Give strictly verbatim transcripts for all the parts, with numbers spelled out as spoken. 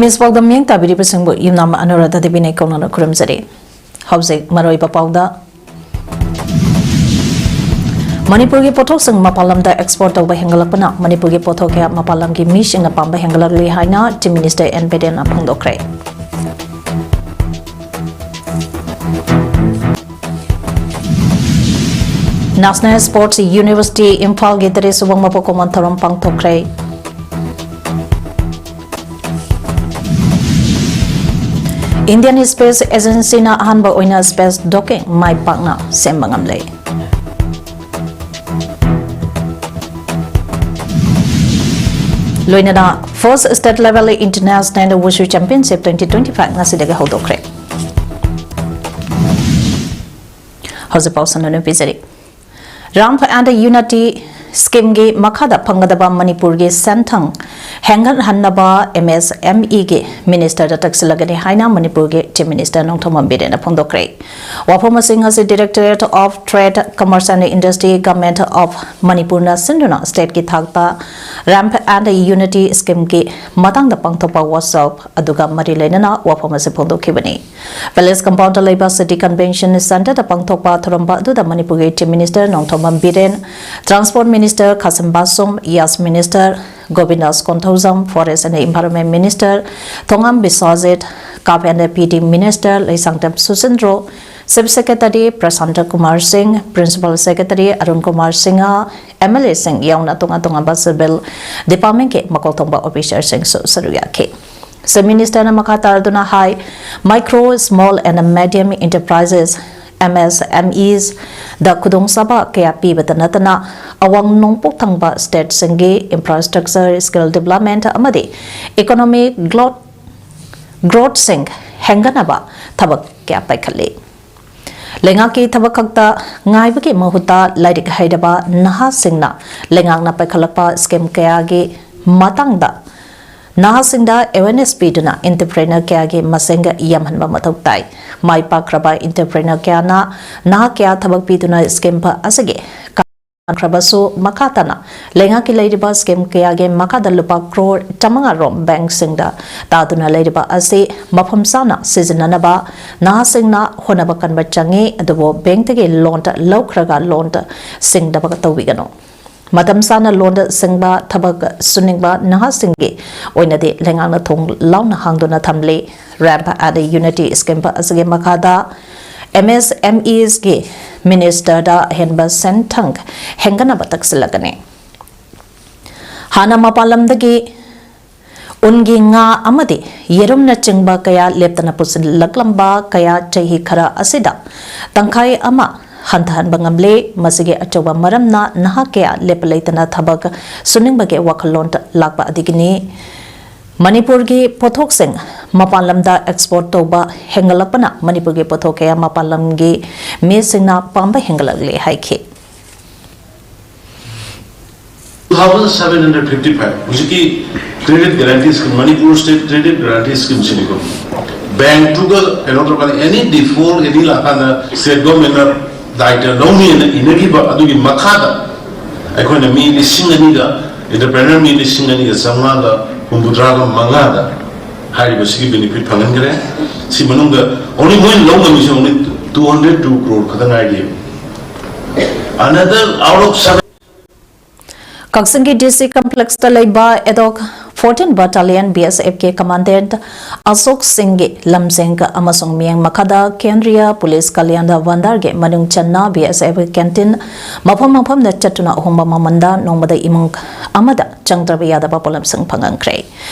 News ꯄꯥꯎꯗ ꯃꯤꯠꯌꯦꯡ ꯇꯥꯕꯤꯔꯤꯕꯁꯤꯡꯕꯨ ꯏꯝꯅꯥꯝ ꯑꯅꯨꯔꯥꯙꯥ ꯗꯦꯕꯤꯅ ꯏꯀꯧꯅꯅ ꯈꯨꯔꯨꯝꯖꯔꯤ꯫ ꯍꯧꯖꯤꯛ ꯃꯔꯨꯑꯣꯏꯕ ꯄꯥꯎꯗ꯫ ꯃꯅꯤꯄꯨꯔꯒꯤ ꯄꯣꯠꯊꯣꯛꯁꯤꯡ ꯃꯄꯥꯟ ꯂꯝꯗ ꯑꯦꯛꯁꯄꯣꯔꯠ ꯇꯧꯕ ꯍꯦꯟꯒꯠꯂꯛꯄꯅ ꯃꯅꯤꯄꯨꯔꯒꯤ ꯄꯣꯠꯊꯣꯛ ꯀꯌꯥ ꯃꯄꯥꯟ ꯂꯝꯒꯤ ꯃꯤꯁꯤꯡꯅ ꯄꯥꯝꯕ ꯍꯦꯟꯒꯠꯂꯛꯂꯤ ꯍꯥꯏꯅ Chief Minister N Biren ꯅ ꯐꯣꯡꯗꯣꯛꯈ꯭ꯔꯦ꯫ National Sports University ꯏꯝꯐꯥꯜꯒꯤ ꯇꯔꯦꯠ ꯁꯨꯕ ꯃꯄꯣꯛ ꯀꯨꯝꯑꯣꯟ ꯊꯧꯔꯝ ꯄꯥꯡꯊꯣꯛꯈ꯭ꯔꯦ꯫ Indian Space Agency ꯅ ꯑꯍꯥꯟꯕ ꯑꯣꯏꯅ space docking ꯃꯥꯏ ꯄꯥꯛꯅ ꯁꯦꯝꯕ ꯉꯝꯂꯦ꯫ ꯂꯣꯏꯅꯅ First State Level International Wushu Championship twenty twenty-five ꯉꯁꯤꯗꯒꯤ ꯍꯧꯗꯣꯛꯈ꯭ꯔꯦ꯫ ꯍꯧꯖꯤꯛ ꯄꯥꯎ ꯁꯟꯗꯣꯛꯅ ꯄꯤꯖꯔꯤ꯫ Ramp and Unity Scheme ꯒꯤ ꯃꯈꯥꯗ ꯐꯪꯒꯗꯕ ꯃꯅꯤꯄꯨꯔꯒꯤ ꯁꯦꯟꯊꯪ ꯍꯦꯟꯒꯠꯍꯟꯅꯕ M S M E ꯒꯤ Minister ꯗ ꯇꯛꯁꯤꯜꯂꯒꯅꯤ ꯍꯥꯏꯅ ꯃꯅꯤꯄꯨꯔꯒꯤ Chief Minister ꯅꯣꯡꯊꯣꯝꯕꯝ ꯕꯤꯔꯦꯟꯅ ꯐꯣꯡꯗꯣꯛꯈ꯭ꯔꯦ꯫ ꯋꯥꯐꯝ ꯑꯁꯤꯡ ꯑꯁꯤ Directorate of Trade, Commerce and Industry, Government of Manipur ꯅ ꯁꯤꯟꯗꯨꯅ state ꯀꯤ ꯊꯥꯛꯇ Ramp and Unity Scheme ꯒꯤ ꯃꯇꯥꯡꯗ ꯄꯥꯡꯊꯣꯛꯄ workshop ꯑꯗꯨꯒ ꯃꯔꯤ ꯂꯩꯅꯅ ꯋꯥꯐꯝ ꯑꯁꯤ ꯐꯣꯡꯗꯣꯛꯈꯤꯕꯅꯤ꯫ Palace Compound ꯗ ꯂꯩꯕ City Convention Centre ꯗ ꯄꯥꯡꯊꯣꯛꯄ ꯊꯧꯔꯝ ꯑꯗꯨꯗ ꯃꯅꯤꯄꯨꯔꯒꯤ Chief Minister Nongthombam Biren, Transport Minister ꯈꯥꯁꯤꯝ ꯕꯥꯁꯨꯝ, Yash Minister ꯒꯣꯕꯤꯟꯗꯥꯁ Konthoujam, Forest and Environment Minister Thongam ꯕꯤꯁ꯭ꯋꯥꯖꯤꯠ, Cup and Feeding Minister Leishangthem ꯁꯨꯁꯤꯟꯗ꯭ꯔꯣ, Chief Secretary Prasanta Kumar ꯁꯤꯡ, Principal Secretary Arun Kumar Singh, M L A ꯁꯤꯡ ꯌꯥꯎꯅ ꯇꯣꯉꯥꯟ ꯇꯣꯉꯥꯟꯕ civil department ꯀꯤ ꯃꯀꯣꯛ ꯊꯣꯡꯕ officer ꯁꯤꯡꯁꯨ ꯁꯔꯨꯛ ꯌꯥꯈꯤ꯫ Chief Minister ꯅ ꯃꯈꯥ ꯇꯥꯔꯗꯨꯅ ꯍꯥꯏ, Micro, Small and Medium Enterprises, M S M Es, ꯗ ꯈꯨꯗꯣꯡꯆꯥꯕ ꯀꯌꯥ ꯄꯤꯕꯇ ꯅꯠꯇꯅ ꯑꯋꯥꯡ ꯅꯣꯡꯄꯣꯛ ꯊꯪꯕ state ꯁꯤꯡꯒꯤ infrastructure, skill development ꯑꯃꯗꯤ economic growth, growth ꯁꯤꯡ ꯍꯦꯟꯒꯠꯅꯕ ꯊꯕꯛ ꯀꯌꯥ ꯄꯥꯏꯈꯠꯂꯤ꯫ ꯂꯩꯉꯥꯛꯀꯤ ꯊꯕꯛ ꯈꯛꯇ ꯉꯥꯏꯕꯒꯤ ꯃꯍꯨꯠꯇ ꯂꯥꯏꯔꯤꯛ ꯍꯩꯔꯕ ꯅꯍꯥꯁꯤꯡꯅ ꯂꯩꯉꯥꯛꯅ ꯄꯥꯏꯈꯠꯂꯛꯄ scheme ꯀꯌꯥꯒꯤ ꯃꯇꯥꯡꯗ ꯅꯍꯥꯁꯤꯡꯗ awareness ꯄꯤꯗꯨꯅ entrepreneur ꯀꯌꯥꯒꯤ ꯃꯁꯤꯡ ꯌꯥꯝꯍꯟꯕ ꯃꯊꯧ ꯇꯥꯏ꯫ ꯃꯥꯏ ꯄꯥꯛꯈ꯭ꯔꯕ entrepreneur ꯀꯌꯥꯅ ꯅꯍꯥ ꯀꯌꯥ ꯊꯕꯛ ꯄꯤꯗꯨꯅ scheme ꯑꯁꯤꯒꯤ ꯈ꯭ꯔꯕꯁꯨ, ꯃꯈꯥ ꯇꯥꯅ ꯂꯩꯉꯥꯛꯀꯤ ꯂꯩꯔꯤꯕ ꯁ꯭ꯀꯤꯝ ꯀꯌꯥꯒꯤ ꯃꯈꯥꯗ ꯂꯨꯄꯥ ꯀ꯭ꯔꯣꯔ ꯆꯥꯃꯉꯥ ꯔꯣꯝ ꯕꯦꯡꯛꯁꯤꯡꯗ ꯇꯥꯗꯨꯅ ꯂꯩꯔꯤꯕ ꯑꯁꯤ ꯃꯐꯝ ꯆꯥꯅ ꯁꯤꯖꯤꯟꯅꯅꯕ ꯅꯍꯥꯁꯤꯡꯅ ꯍꯣꯠꯅꯕ ꯀꯟꯕ ꯆꯪꯏ꯫ ꯑꯗꯨꯕꯨ ꯕꯦꯡꯛꯇꯒꯤ ꯂꯣꯟ ꯂꯧꯈ꯭ꯔꯒ ꯂꯣꯟ ꯁꯤꯡꯗꯕ ꯇꯧꯕꯤꯒꯅꯨ꯫ ꯃꯇꯝ ꯆꯥꯅ ꯂꯣꯟ ꯁꯤꯡꯕ, ꯊꯕꯛ ꯁꯨꯅꯤꯡꯕ ꯅꯍꯥꯁꯤꯡꯒꯤ ꯑꯣꯏꯅꯗꯤ ꯂꯩꯉꯥꯛꯅ ꯊꯣꯡ ꯂꯥꯎꯅ ꯍꯥꯡꯗꯨꯅ ꯊꯝꯂꯤ꯫ ꯔꯦꯝꯞ ꯑꯦꯟ ꯌꯨꯅꯤꯇꯤ ꯁ꯭ꯀꯤꯝ ꯑꯁꯤꯒꯤ ꯃꯈꯥꯗ ꯑꯦꯝ ꯑꯦꯁ ꯑꯦꯝ ꯏꯁꯒꯤ ꯃꯤꯅꯤꯁꯇꯔꯗ ꯑꯍꯦꯟꯕ ꯁꯦꯟꯊꯪ ꯍꯦꯟꯒꯠꯅꯕ ꯇꯛꯁꯤꯜꯂꯒꯅꯤ꯫ ꯍꯥꯟꯅ ꯃꯄꯥꯟ ꯂꯝꯗꯒꯤ ꯎꯟꯒꯤ ꯉꯥ ꯑꯃꯗꯤ ꯌꯦꯔꯨꯝꯅꯆꯤꯡꯕ ꯀꯌꯥ ꯂꯦꯞꯇꯅ ꯄꯨꯁꯤꯜꯂꯛꯂꯝꯕ ꯀꯌꯥ ꯆꯍꯤ ꯈꯔ ꯑꯁꯤꯗ ꯇꯪꯈꯥꯏ ꯑꯃ ꯍꯟꯊꯍꯟꯕ ꯉꯝꯂꯦ꯫ ꯃꯁꯤꯒꯤ ꯑꯆꯧꯕ ꯃꯔꯝꯅ ꯅꯍꯥ ꯀꯌꯥ ꯂꯦꯞꯄ ꯂꯩꯇꯅ ꯊꯕꯛ ꯁꯨꯅꯤꯡꯕꯒꯤ ꯋꯥꯈꯜꯂꯣꯟ ꯂꯥꯛꯄ ꯑꯗꯨꯒꯤꯅꯤ꯫ ꯃꯅꯤꯄꯨꯔꯒꯤ ꯄꯣꯠꯊꯣꯛꯁꯤꯡ ꯃꯄꯥꯟ ꯂꯝꯗ ꯑꯦꯛꯁꯄꯣꯔꯠ ꯇꯧꯕ ꯍꯦꯟꯒꯠꯂꯛꯄꯅ ꯃꯅꯤꯄꯨꯔꯒꯤ ꯄꯣꯠꯊꯣꯛ ꯀꯌꯥ ꯃꯄꯥꯟ ꯂꯝꯒꯤ ꯃꯤꯁꯤꯡꯅ ꯄꯥꯝꯕ ꯍꯦꯟꯒꯠꯂꯛꯂꯦ ꯍꯥꯏꯈꯤ꯫ Two thousand seven hundred fifty five ꯍꯧꯖꯤꯛꯀꯤ credit guarantee scheme, Manipur state credit guarantee scheme ꯁꯤꯅꯤꯀꯣ꯫ ꯕꯦꯡꯛꯇꯨꯒ ꯀꯩꯅꯣ ꯇꯧꯔꯀꯥꯟꯗ any default any ꯂꯥꯛꯀꯥꯟꯗ state government ꯅ ꯗꯥꯏꯇ ꯂꯧꯅꯤꯅ ꯏꯅꯈꯤꯕ ꯑꯗꯨꯒꯤ ꯃꯈꯥꯗ ꯑꯩꯈꯣꯏꯅ ꯃꯤ ꯂꯤꯁꯤꯡ ꯑꯅꯤꯒ, entrepreneur ꯃꯤ ꯂꯤꯁꯤꯡ ꯑꯅꯤꯒ ꯆꯥꯝꯃꯉꯥꯒ ꯍꯨꯝꯐꯨꯇꯔꯥꯒ ꯃꯉꯥꯗ ꯍꯥꯏꯔꯤꯕꯁꯤꯒꯤ benefit ꯐꯪꯍꯟꯈ꯭ꯔꯦ꯫ ꯁꯤ ꯃꯅꯨꯡꯗ only ꯃꯣꯏꯅ ꯂꯧ ꯉꯝꯃꯤꯁꯦ only two hundred two crore ꯈꯛꯇ ꯉꯥꯏꯔꯤꯕ꯫ Another out of seven ꯀꯛꯆꯤꯡꯒꯤ ꯗꯤ ꯁꯤ ꯀꯝꯄ꯭ꯂꯦꯛꯁꯇ ꯂꯩꯕ ꯑꯦꯗꯣꯛ fourteen Battalion B S F ꯀꯤ ꯀꯃꯥꯟꯗꯦꯟꯠ ꯑꯁꯣꯛ ꯁꯤꯡꯒꯤ ꯂꯝꯖꯦꯡ ꯑꯃꯁꯨꯡ ꯃꯤꯠꯌꯦꯡ ꯃꯈꯥꯗ ꯀꯦꯟꯗ꯭ꯔꯤꯌꯥ ꯄꯨꯂꯤꯁ ꯀꯜꯌꯥꯟ ꯚꯥꯟꯗꯥꯔꯒꯤ ꯃꯅꯨꯡ ꯆꯟꯅ B S F canteen ꯃꯐꯝ ꯃꯐꯝꯗ ꯆꯠꯇꯨꯅ ꯑꯍꯣꯡꯕ ꯃꯃꯜꯗ ꯅꯣꯡꯃꯗ ꯏꯃꯨꯡ ꯑꯃꯗ ꯆꯪꯗ꯭ꯔꯕ ꯌꯥꯗꯕ ꯄꯣꯠꯂꯝꯁꯤꯡ ꯐꯪꯍꯟꯈ꯭ꯔꯦ꯫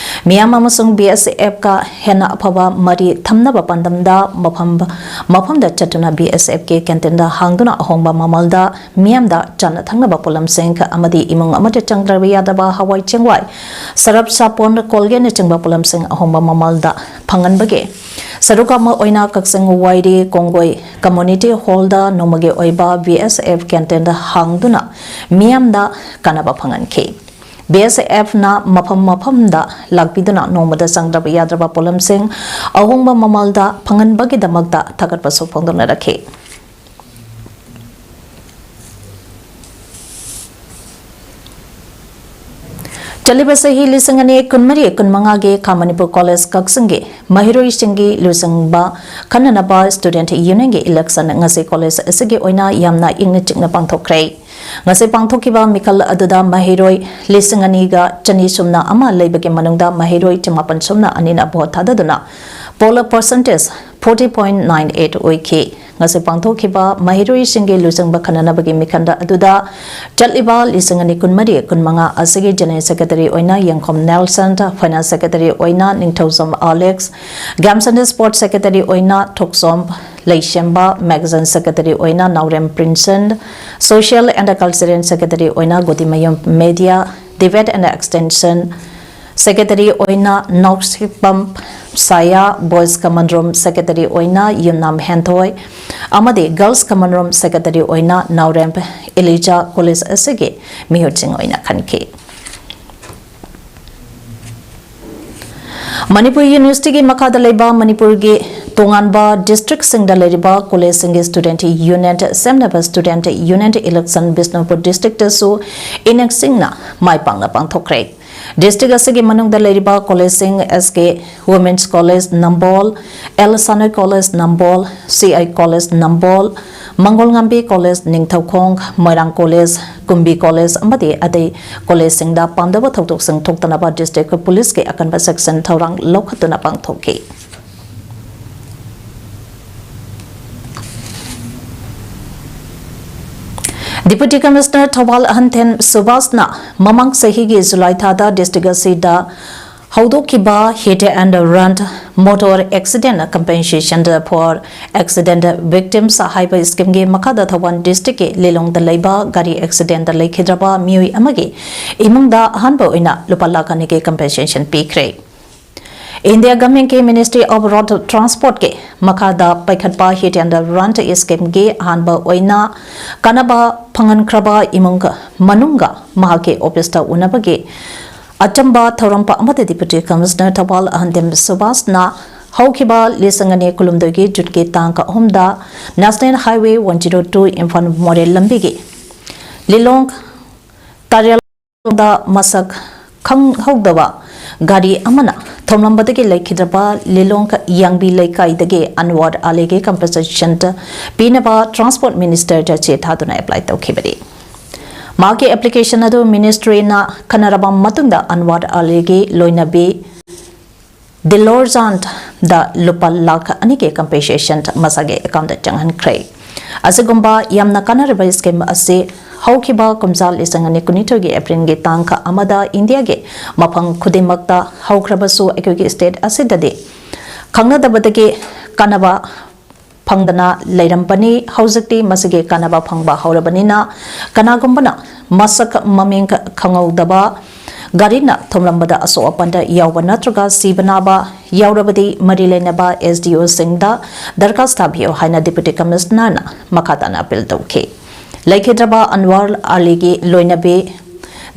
ꯃꯤꯌꯥꯝ ꯑꯃꯁꯨꯡ B S F ꯀ ꯍꯦꯟꯅ ꯑꯐꯕ ꯃꯔꯤ ꯊꯝꯅꯕ ꯄꯥꯟꯗꯝꯗ ꯃꯐꯝ ꯃꯐꯝꯗ ꯆꯠꯇꯨꯅ B S F ꯀꯤ canteen ꯗ ꯍꯥꯡꯗꯨꯅ ꯑꯍꯣꯡꯕ ꯃꯃꯜꯗ ꯃꯤꯌꯥꯝꯗ ꯆꯥꯅ ꯊꯛꯅꯕ ꯄꯣꯠꯂꯝꯁꯤꯡ ꯑꯃꯗꯤ ꯏꯃꯨꯡ ꯑꯃꯗ ꯆꯪꯗ꯭ꯔꯕ ꯌꯥꯗꯕ ꯍꯋꯥꯏ ꯆꯦꯡꯋꯥꯏ, ꯁꯔꯞ ꯁꯥꯄꯣꯟ, ꯀꯣꯜꯒꯦꯠꯅꯆꯤꯡꯕ ꯄꯣꯠꯂꯝꯁꯤꯡ ꯑꯍꯣꯡꯕ ꯃꯃꯜꯗ ꯐꯪꯍꯟꯕꯒꯤ ꯁꯔꯨꯛ ꯑꯃ ꯑꯣꯏꯅ ꯀꯛꯆꯤꯡ ꯋꯥꯏꯔꯤ ꯀꯣꯡꯒꯣꯏ community hall ꯗ ꯅꯣꯡꯃꯒꯤ ꯑꯣꯏꯕ B S F canteen ꯗ ꯍꯥꯡꯗꯨꯅ ꯃꯤꯌꯥꯝꯗ ꯀꯥꯟꯅꯕ ꯐꯪꯍꯟꯈꯤ꯫ B S F ꯅ ꯃꯐꯝ ꯃꯐꯝꯗ ꯂꯥꯛꯄꯤꯗꯨꯅ ꯅꯣꯡꯃꯗ ꯆꯪꯗ꯭ꯔꯕ ꯌꯥꯗ꯭ꯔꯕ ꯄꯣꯠꯂꯝꯁꯤꯡ ꯑꯍꯣꯡꯕ ꯃꯃꯜꯗ ꯐꯪꯍꯟꯕꯒꯤꯗꯃꯛꯇ ꯊꯥꯒꯠꯄꯁꯨ ꯐꯣꯡꯗꯣꯛꯅꯔꯛꯈꯤ꯫ ꯆꯠꯂꯤꯕ ꯆꯍꯤ ꯂꯤꯁꯤꯡ ꯑꯅꯤ ꯀꯨꯟꯃꯔꯤ ꯀꯨꯟꯃꯉꯥꯒꯤ ꯈꯥ ꯃꯅꯤꯄꯨꯔ ꯀꯣꯂꯦꯖ ꯀꯛꯆꯤꯡꯒꯤ ꯃꯍꯩꯔꯣꯏꯁꯤꯡꯒꯤ ꯂꯨꯆꯤꯡꯕ ꯈꯟꯅꯅꯕ student unionꯒꯤ election ꯉꯁꯤ ꯀꯣꯂꯦꯖ ꯑꯁꯤꯒꯤ ꯑꯣꯏꯅ ꯌꯥꯝꯅ ꯏꯪꯅ ꯆꯤꯛꯅ ꯄꯥꯡꯊꯣꯛꯈ꯭ꯔꯦ꯫ ꯉꯁꯤ ꯄꯥꯡꯊꯣꯛꯈꯤꯕ ꯃꯤꯈꯜ ꯑꯗꯨꯗ ꯃꯍꯩꯔꯣꯏ ꯂꯤꯁꯤꯡ ꯑꯅꯤꯒ ꯆꯅꯤ ꯁꯨꯞꯅ ꯑꯃ ꯂꯩꯕꯒꯤ ꯃꯅꯨꯡꯗ ꯃꯍꯩꯔꯣꯏ ꯆꯃꯥꯄꯟ ꯁꯨꯞꯅ ꯑꯅꯤꯅ vote ꯊꯥꯗꯗꯨꯅ poll percentage forty point nine eight ꯑꯣꯏꯈꯤ꯫ ꯉꯁꯤ ꯄꯥꯡꯊꯣꯛꯈꯤꯕ ꯃꯍꯩꯔꯣꯏꯁꯤꯡꯒꯤ ꯂꯨꯆꯤꯡꯕ ꯈꯟꯅꯅꯕꯒꯤ ꯃꯤꯈꯟꯗ ꯑꯗꯨꯗ ꯆꯠꯂꯤꯕ ꯂꯤꯁꯤꯡ ꯑꯅꯤ ꯀꯨꯟꯃꯔꯤ ꯀꯨꯟꯃꯉꯥ ꯑꯁꯤꯒꯤ General Secretary ꯑꯣꯏꯅ ꯌꯦꯡꯈꯣꯝ ꯅꯦꯜꯁꯟ, Finance Secretary ꯑꯣꯏꯅ ꯅꯤꯡꯊꯧꯖꯝ Alex, Games and Sports Secretary ꯑꯣꯏꯅ ꯊꯣꯛꯆꯣꯝ ꯂꯩꯁꯦꯝꯕ, Magazine Secretary ꯑꯣꯏꯅ ꯅꯥꯎꯔꯦꯝ ꯄ꯭ꯔꯤꯟꯁꯟ, Social and Cultural Secretary ꯑꯣꯏꯅ ꯒꯣꯗꯤꯃꯌꯨꯝ media, Debate and Extension Secretary ꯑꯣꯏꯅ ꯅꯥꯎꯁꯤꯛꯄꯝ ꯁꯥꯌꯥ, Boys Common Room Secretary ꯑꯣꯏꯅ ꯌꯨꯝꯅꯥꯝ ꯍꯦꯟꯊꯣꯏ ꯑꯃꯗꯤ Girls Common Room Secretary ꯑꯣꯏꯅ ꯅꯥꯎꯔꯦꯝ ꯏꯂꯤꯖꯥ ꯀꯣꯂꯦꯖ ꯑꯁꯤꯒꯤ ꯃꯤꯍꯨꯠꯁꯤꯡ ꯑꯣꯏꯅ ꯈꯟꯈꯤ꯫ ꯃꯅꯤꯄꯨꯔ ꯌꯨꯅꯤꯚꯔꯁꯤꯇꯤꯒꯤ ꯃꯈꯥꯗ ꯂꯩꯕ ꯃꯅꯤꯄꯨꯔꯒꯤ ꯇꯣꯉꯥꯟꯕ districtꯁꯤꯡꯗ ꯂꯩꯔꯤꯕ ꯀꯣꯂꯦꯖꯁꯤꯡꯒꯤ student union ꯁꯦꯝꯅꯕ student union election ꯕꯤꯁꯅꯨꯄꯨꯔ districtꯇꯁꯨ ꯏꯅꯛꯁꯤꯡꯅ ꯃꯥꯏ ꯄꯥꯛꯅ ꯄꯥꯡꯊꯣꯛꯈ꯭ꯔꯦ꯫ District ꯑꯁꯤꯒꯤ ꯃꯅꯨꯡꯗ ꯂꯩꯔꯤꯕ ꯀꯣꯂꯦꯖꯁꯤꯡ S K Women's College Nambol, L ꯁꯥꯟꯅꯣꯏ College Nambol, C I College Nambol, ꯃꯪꯒꯣꯜꯉꯥꯝꯕꯤ College Ningthoukhong, Moirang College, ꯀꯨꯝꯕꯤ College ꯑꯃꯗꯤ ꯑꯇꯩ ꯀꯣꯂꯦꯖꯁꯤꯡꯗ ꯄꯥꯝꯗꯕ ꯊꯧꯗꯣꯛꯁꯤꯡ ꯊꯣꯛꯇꯅꯕ district policeꯀꯤ ꯑꯀꯟꯕ ꯆꯦꯛꯁꯤꯟ ꯊꯧꯔꯥꯡ ꯂꯧꯈꯠꯇꯨꯅ ꯄꯥꯡꯊꯣꯛꯈꯤ꯫ Deputy Commissioner ꯊꯧꯕꯥꯜ ꯑꯍꯟꯊꯦꯝ ꯁꯨꯕꯥꯁꯅ ꯃꯃꯥꯡ ꯆꯍꯤꯒꯤ ꯖꯨꯂꯥꯏ ꯊꯥꯗ district ꯑꯁꯤꯗ ꯍꯧꯗꯣꯛꯈꯤꯕ Hit and Run Motor Accident Compensation for Accident Victims ꯍꯥꯏꯕ schemeꯒꯤ ꯃꯈꯥꯗ ꯊꯧꯕꯥꯜ districtꯀꯤ ꯂꯤꯂꯣꯡꯗ ꯂꯩꯕ ꯒꯥꯔꯤ accidentꯇ ꯂꯩꯈꯤꯗ꯭ꯔꯕ ꯃꯤꯑꯣꯏ ꯑꯃꯒꯤ ꯏꯃꯨꯡꯗ ꯑꯍꯥꯟꯕ ꯑꯣꯏꯅ ꯂꯨꯄꯥ ꯂꯥꯈ ꯑꯅꯤꯒꯤ compensation ꯄꯤꯈ꯭ꯔꯦ꯫ India Governmentꯀꯤ Ministry of Road Transportꯀꯤ ꯃꯈꯥꯗ ꯄꯥꯏꯈꯠꯄ Hit and Run schemeꯒꯤ ꯑꯍꯥꯟꯕ ꯑꯣꯏꯅ ꯀꯥꯟꯅꯕ ꯐꯪꯍꯟꯈ꯭ꯔꯕ ꯏꯃꯨꯡ ꯃꯅꯨꯡꯒ ꯃꯍꯥꯛꯀꯤ officeꯇ ꯎꯅꯕꯒꯤ ꯑꯆꯝꯕ ꯊꯧꯔꯝ ꯑꯃꯗ Deputy Commissioner ꯊꯧꯕꯥꯜ ꯑꯍꯟꯊꯦꯝ ꯁꯨꯕꯥꯁꯅ ꯍꯧꯈꯤꯕ ꯂꯤꯁꯤꯡ ꯑꯅꯤ ꯀꯨꯟꯍꯨꯝꯗꯣꯏꯒꯤ Juneꯒꯤ ꯇꯥꯡ ꯑꯍꯨꯝꯗ National Highway one zero two Imphal ꯃꯣꯔꯦ ꯂꯝꯕꯤꯒꯤ ꯂꯤꯂꯣꯡ ꯀꯥꯔꯦꯜꯗ ꯃꯁꯛ ꯈꯪꯍꯧꯗꯕ ꯒꯥꯔꯤ ꯑꯃꯅ ꯊꯣꯝꯂꯝꯕꯗꯒꯤ ꯂꯩꯈꯤꯗ꯭ꯔꯕ ꯂꯤꯂꯣꯡ ꯌꯥꯡꯕꯤ ꯂꯩꯀꯥꯏꯗꯒꯤ ꯑꯟꯋꯥꯔ ꯑꯂꯤꯒꯤ compensation ꯄꯤꯅꯕ Transport Minister ꯗ ꯆꯦ ꯊꯥꯗꯨꯅ apply ꯇꯧꯈꯤꯕꯅꯤ꯫ ꯃꯍꯥꯛꯀꯤ application ꯑꯗꯨ ministry ꯅ ꯈꯟꯅꯔꯕ ꯃꯇꯨꯡꯗ ꯑꯟꯋꯥꯔ ꯑꯂꯤꯒꯤ ꯂꯣꯏꯅꯕꯤ ꯗꯤꯂꯣꯔꯖꯥꯟꯗ ꯂꯨꯄꯥ ꯂꯥꯈ ꯑꯅꯤꯒꯤ compensation ꯃꯁꯥꯒꯤ account ꯇ ꯆꯪꯍꯟꯈ꯭ꯔꯦ꯫ ꯑꯁꯤꯒꯨꯝꯕ ꯌꯥꯝꯅ ꯀꯥꯟꯅꯔꯕ scheme ꯑꯁꯤ ꯍꯧꯈꯤꯕ ꯀꯨꯝꯖꯥ ꯂꯤꯁꯤꯡ ꯑꯅꯤ ꯀꯨꯟꯅꯤꯊꯣꯏꯒꯤ April ꯒꯤ ꯇꯥꯡ ꯑꯃꯗ India ꯒꯤ ꯃꯐꯝ ꯈꯨꯗꯤꯡꯃꯛꯇ ꯍꯧꯈ꯭ꯔꯕꯁꯨ, ꯑꯩꯈꯣꯏꯒꯤ state ꯑꯁꯤꯗꯗꯤ ꯈꯪꯅꯗꯕꯗꯒꯤ ꯀꯥꯟꯅꯕ ꯐꯪꯗꯅ ꯂꯩꯔꯝꯕꯅꯤ꯫ ꯍꯧꯖꯤꯛꯇꯤ ꯃꯁꯤꯒꯤ ꯀꯥꯟꯅꯕ ꯐꯪꯕ ꯍꯧꯔꯕꯅꯤꯅ, ꯀꯅꯥꯒꯨꯝꯕꯅ ꯃꯁꯛ ꯃꯃꯤꯡ ꯈꯪꯍꯧꯗꯕ ꯒꯥꯔꯤꯅ ꯊꯣꯝꯂꯝꯕꯗ ꯑꯁꯣꯛ ꯑꯄꯟꯗ ꯌꯥꯎꯕ ꯅꯠꯇ꯭ꯔꯒ ꯁꯤꯕ ꯅꯥꯕ ꯌꯥꯎꯔꯕꯗꯤ, ꯃꯔꯤ ꯂꯩꯅꯕ S D O ꯁꯤꯡꯗ ꯗꯔꯈꯥꯁ ꯊꯥꯕꯤꯌꯨ ꯍꯥꯏꯅ Deputy Commissioner ꯅ ꯃꯈꯥ ꯇꯥꯅ appeal ꯇꯧꯈꯤ꯫ ꯂꯩꯈꯤꯗ꯭ꯔꯕ ꯑꯟꯋꯥꯔ ꯑꯂꯤꯒꯤ ꯂꯣꯏꯅꯕꯤ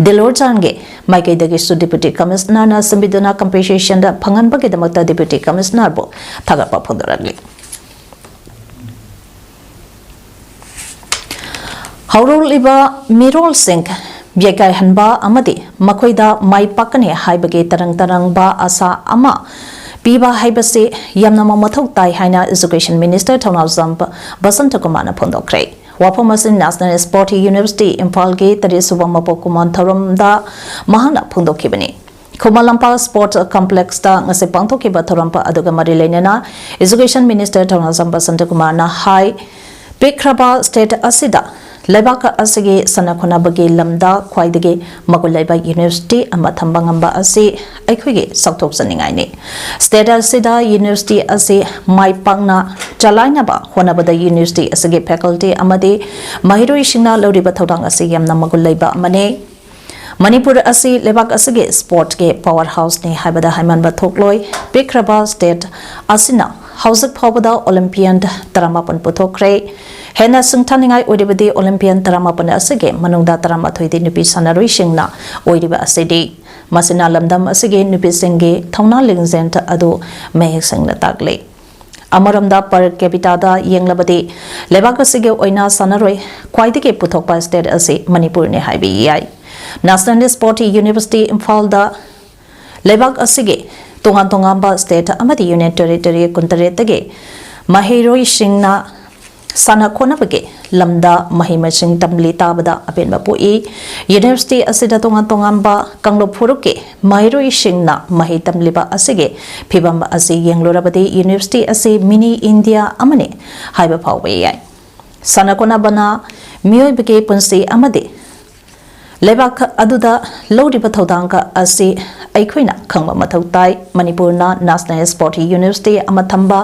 ꯗꯤꯂꯣꯔꯖꯥꯟꯒꯤ ꯃꯥꯏꯀꯩꯗꯒꯤꯁꯨ Deputy Commissioner ꯅ ꯁꯤꯟꯕꯤꯗꯨꯅ compensation ꯗ ꯐꯪꯍꯟꯕꯒꯤꯗꯃꯛꯇ Deputy Commissioner ꯕꯨ ꯊꯥꯒꯠꯄ ꯐꯣꯡꯗꯣꯔꯛꯂꯤ꯫ ꯍꯧꯔꯛꯂꯤꯕ ꯃꯤꯔꯣꯜꯁꯤꯡ ꯌꯩꯀꯥꯏꯍꯟꯕ ꯑꯃꯗꯤ ꯃꯈꯣꯏꯗ ꯃꯥꯏ ꯄꯥꯛꯀꯅꯤ ꯍꯥꯏꯕꯒꯤ ꯇꯔꯪ ꯇꯔꯪꯕ ꯑꯁꯥ ꯑꯃ ꯄꯤꯕ ꯍꯥꯏꯕꯁꯤ ꯌꯥꯝꯅ ꯃꯊꯧ ꯇꯥꯏ ꯍꯥꯏꯅ Education Minister ꯊꯧꯅꯥꯖꯝ ꯕꯁꯟꯇ ꯀꯨꯃꯥꯔꯅ ꯐꯣꯡꯗꯣꯛꯈ꯭ꯔꯦ꯫ ꯋꯥꯐꯝ ꯑꯁꯤ National Sport University ꯏꯝꯐꯥꯜꯒꯤ ꯇꯔꯦꯠ ꯁꯨꯕ ꯃꯄꯣꯛ ꯀꯨꯝꯑꯣꯟ ꯊꯧꯔꯝꯗ ꯃꯍꯥꯛꯅ ꯐꯣꯡꯗꯣꯛꯈꯤꯕꯅꯤ꯫ ꯈꯨꯃꯟ ꯂꯝꯄꯥꯛ Sports Complex ꯇ ꯉꯁꯤ ꯄꯥꯡꯊꯣꯛꯈꯤꯕ ꯊꯧꯔꯝ ꯑꯗꯨꯒ ꯃꯔꯤ ꯂꯩꯅꯅ Education Minister ꯊꯧꯅꯥꯖꯝ ꯕꯁꯟꯇ ꯀꯨꯃꯥꯔꯅ ꯍꯥꯏ, ꯄꯤꯛꯈ꯭ꯔꯕ state ꯑꯁꯤꯗ ꯂꯩꯕꯥꯛ ꯑꯁꯤꯒꯤ ꯁꯥꯟꯅ ꯈꯣꯠꯅꯕꯒꯤ ꯂꯝꯗ ꯈ꯭ꯋꯥꯏꯗꯒꯤ ꯃꯒꯨꯟ ꯂꯩꯕ university ꯑꯃ ꯊꯝꯕ ꯉꯝꯕ ꯑꯁꯤ ꯑꯩꯈꯣꯏꯒꯤ ꯆꯥꯎꯊꯣꯛꯆꯅꯤꯡꯉꯥꯏꯅꯤ꯫ State ꯑꯁꯤꯗ university ꯑꯁꯤ ꯃꯥꯏ ꯄꯥꯛꯅ ꯆꯂꯥꯏꯅꯕ ꯍꯣꯠꯅꯕꯗ university ꯑꯁꯤꯒꯤ faculty ꯑꯃꯗꯤ ꯃꯍꯩꯔꯣꯏꯁꯤꯡꯅ ꯂꯧꯔꯤꯕ ꯊꯧꯗꯥꯡ ꯑꯁꯤ ꯌꯥꯝꯅ ꯃꯒꯨꯟ ꯂꯩꯕ ꯑꯃꯅꯤ꯫ ꯃꯅꯤꯄꯨꯔ ꯑꯁꯤ ꯂꯩꯕꯥꯛ ꯑꯁꯤꯒꯤ sports ꯀꯤ power house ꯅꯤ ꯍꯥꯏꯕꯗ ꯍꯥꯏꯃꯟꯕ ꯊꯣꯛꯂꯣꯏ꯫ ꯄꯤꯛꯈ꯭ꯔꯕ state ꯑꯁꯤꯅ ꯍꯧꯖꯤꯛ ꯐꯥꯎꯕꯗ Olympian ꯇꯔꯥꯃꯥꯄꯟ ꯄꯨꯊꯣꯛꯈ꯭ꯔꯦ꯫ ꯍꯦꯟꯅ ꯁꯤꯡꯊꯥꯅꯤꯡꯉꯥꯏ ꯑꯣꯏꯔꯤꯕꯗꯤ Olympian ꯇꯔꯥꯃꯥꯄꯟ ꯑꯁꯤꯒꯤ ꯃꯅꯨꯡꯗ ꯇꯔꯥꯃꯥꯊꯣꯏꯗꯤ ꯅꯨꯄꯤ ꯁꯥꯟꯅꯔꯣꯏꯁꯤꯡꯅ ꯑꯣꯏꯔꯤꯕ ꯑꯁꯤꯗꯤ꯫ ꯃꯁꯤꯅ ꯂꯝꯗꯝ ꯑꯁꯤꯒꯤ ꯅꯨꯄꯤꯁꯤꯡꯒꯤ ꯊꯧꯅꯥ ꯂꯤꯡꯖꯦꯜ ꯑꯗꯨ ꯃꯌꯦꯛ ꯁꯦꯡꯅ ꯇꯥꯛꯂꯤ꯫ ꯑꯃꯔꯣꯝꯗ per capita ꯗ ꯌꯦꯡꯂꯕꯗꯤ ꯂꯩꯕꯥꯛ ꯑꯁꯤꯒꯤ ꯑꯣꯏꯅ ꯁꯥꯟꯅꯔꯣꯏ ꯈ꯭ꯋꯥꯏꯗꯒꯤ ꯄꯨꯊꯣꯛꯄ state ꯑꯁꯤ ꯃꯅꯤꯄꯨꯔꯅꯤ ꯍꯥꯏꯕ ꯌꯥꯏ꯫ National Sport University ꯏꯝꯐꯥꯜꯗ ꯂꯩꯕꯥꯛ ꯑꯁꯤꯒꯤ ꯇꯣꯉꯥꯟ ꯇꯣꯉꯥꯟꯕ state ꯑꯃꯗꯤ union territory ꯀꯨꯟꯇꯔꯦꯠꯇꯒꯤ ꯃꯍꯩꯔꯣꯏꯁꯤꯡꯅ ꯁꯥꯟꯅ ꯈꯣꯠꯅꯕꯒꯤ ꯂꯝꯗ ꯃꯍꯩ ꯃꯁꯤꯡ ꯇꯝꯂꯤ ꯇꯥꯕꯗ ꯑꯄꯦꯟꯕ ꯄꯣꯛꯏ꯫ University ꯑꯁꯤꯗ ꯇꯣꯉꯥꯟ ꯇꯣꯉꯥꯟꯕ ꯀꯥꯡꯂꯨꯞ ꯐꯨꯔꯨꯞꯀꯤ ꯃꯍꯩꯔꯣꯏꯁꯤꯡꯅ ꯃꯍꯩ ꯇꯝꯂꯤꯕ ꯑꯁꯤꯒꯤ ꯐꯤꯕꯝ ꯑꯁꯤ ꯌꯦꯡꯂꯨꯔꯕꯗꯤ university ꯑꯁꯤ mini India ꯑꯃꯅꯤ ꯍꯥꯏꯕ ꯐꯥꯎꯕ ꯌꯥꯏ꯫ ꯁꯥꯟꯅ ꯈꯣꯠꯅꯕꯅ ꯃꯤꯑꯣꯏꯕꯒꯤ ꯄꯨꯟꯁꯤ ꯑꯃꯗꯤ ꯂꯩꯕꯥꯛ ꯑꯗꯨꯗ ꯂꯧꯔꯤꯕ ꯊꯧꯗꯥꯡ ꯑꯁꯤ ꯑꯩꯈꯣꯏꯅ ꯈꯪꯕ ꯃꯊꯧ ꯇꯥꯏ꯫ ꯃꯅꯤꯄꯨꯔꯅ National Sport University ꯑꯃ ꯊꯝꯕ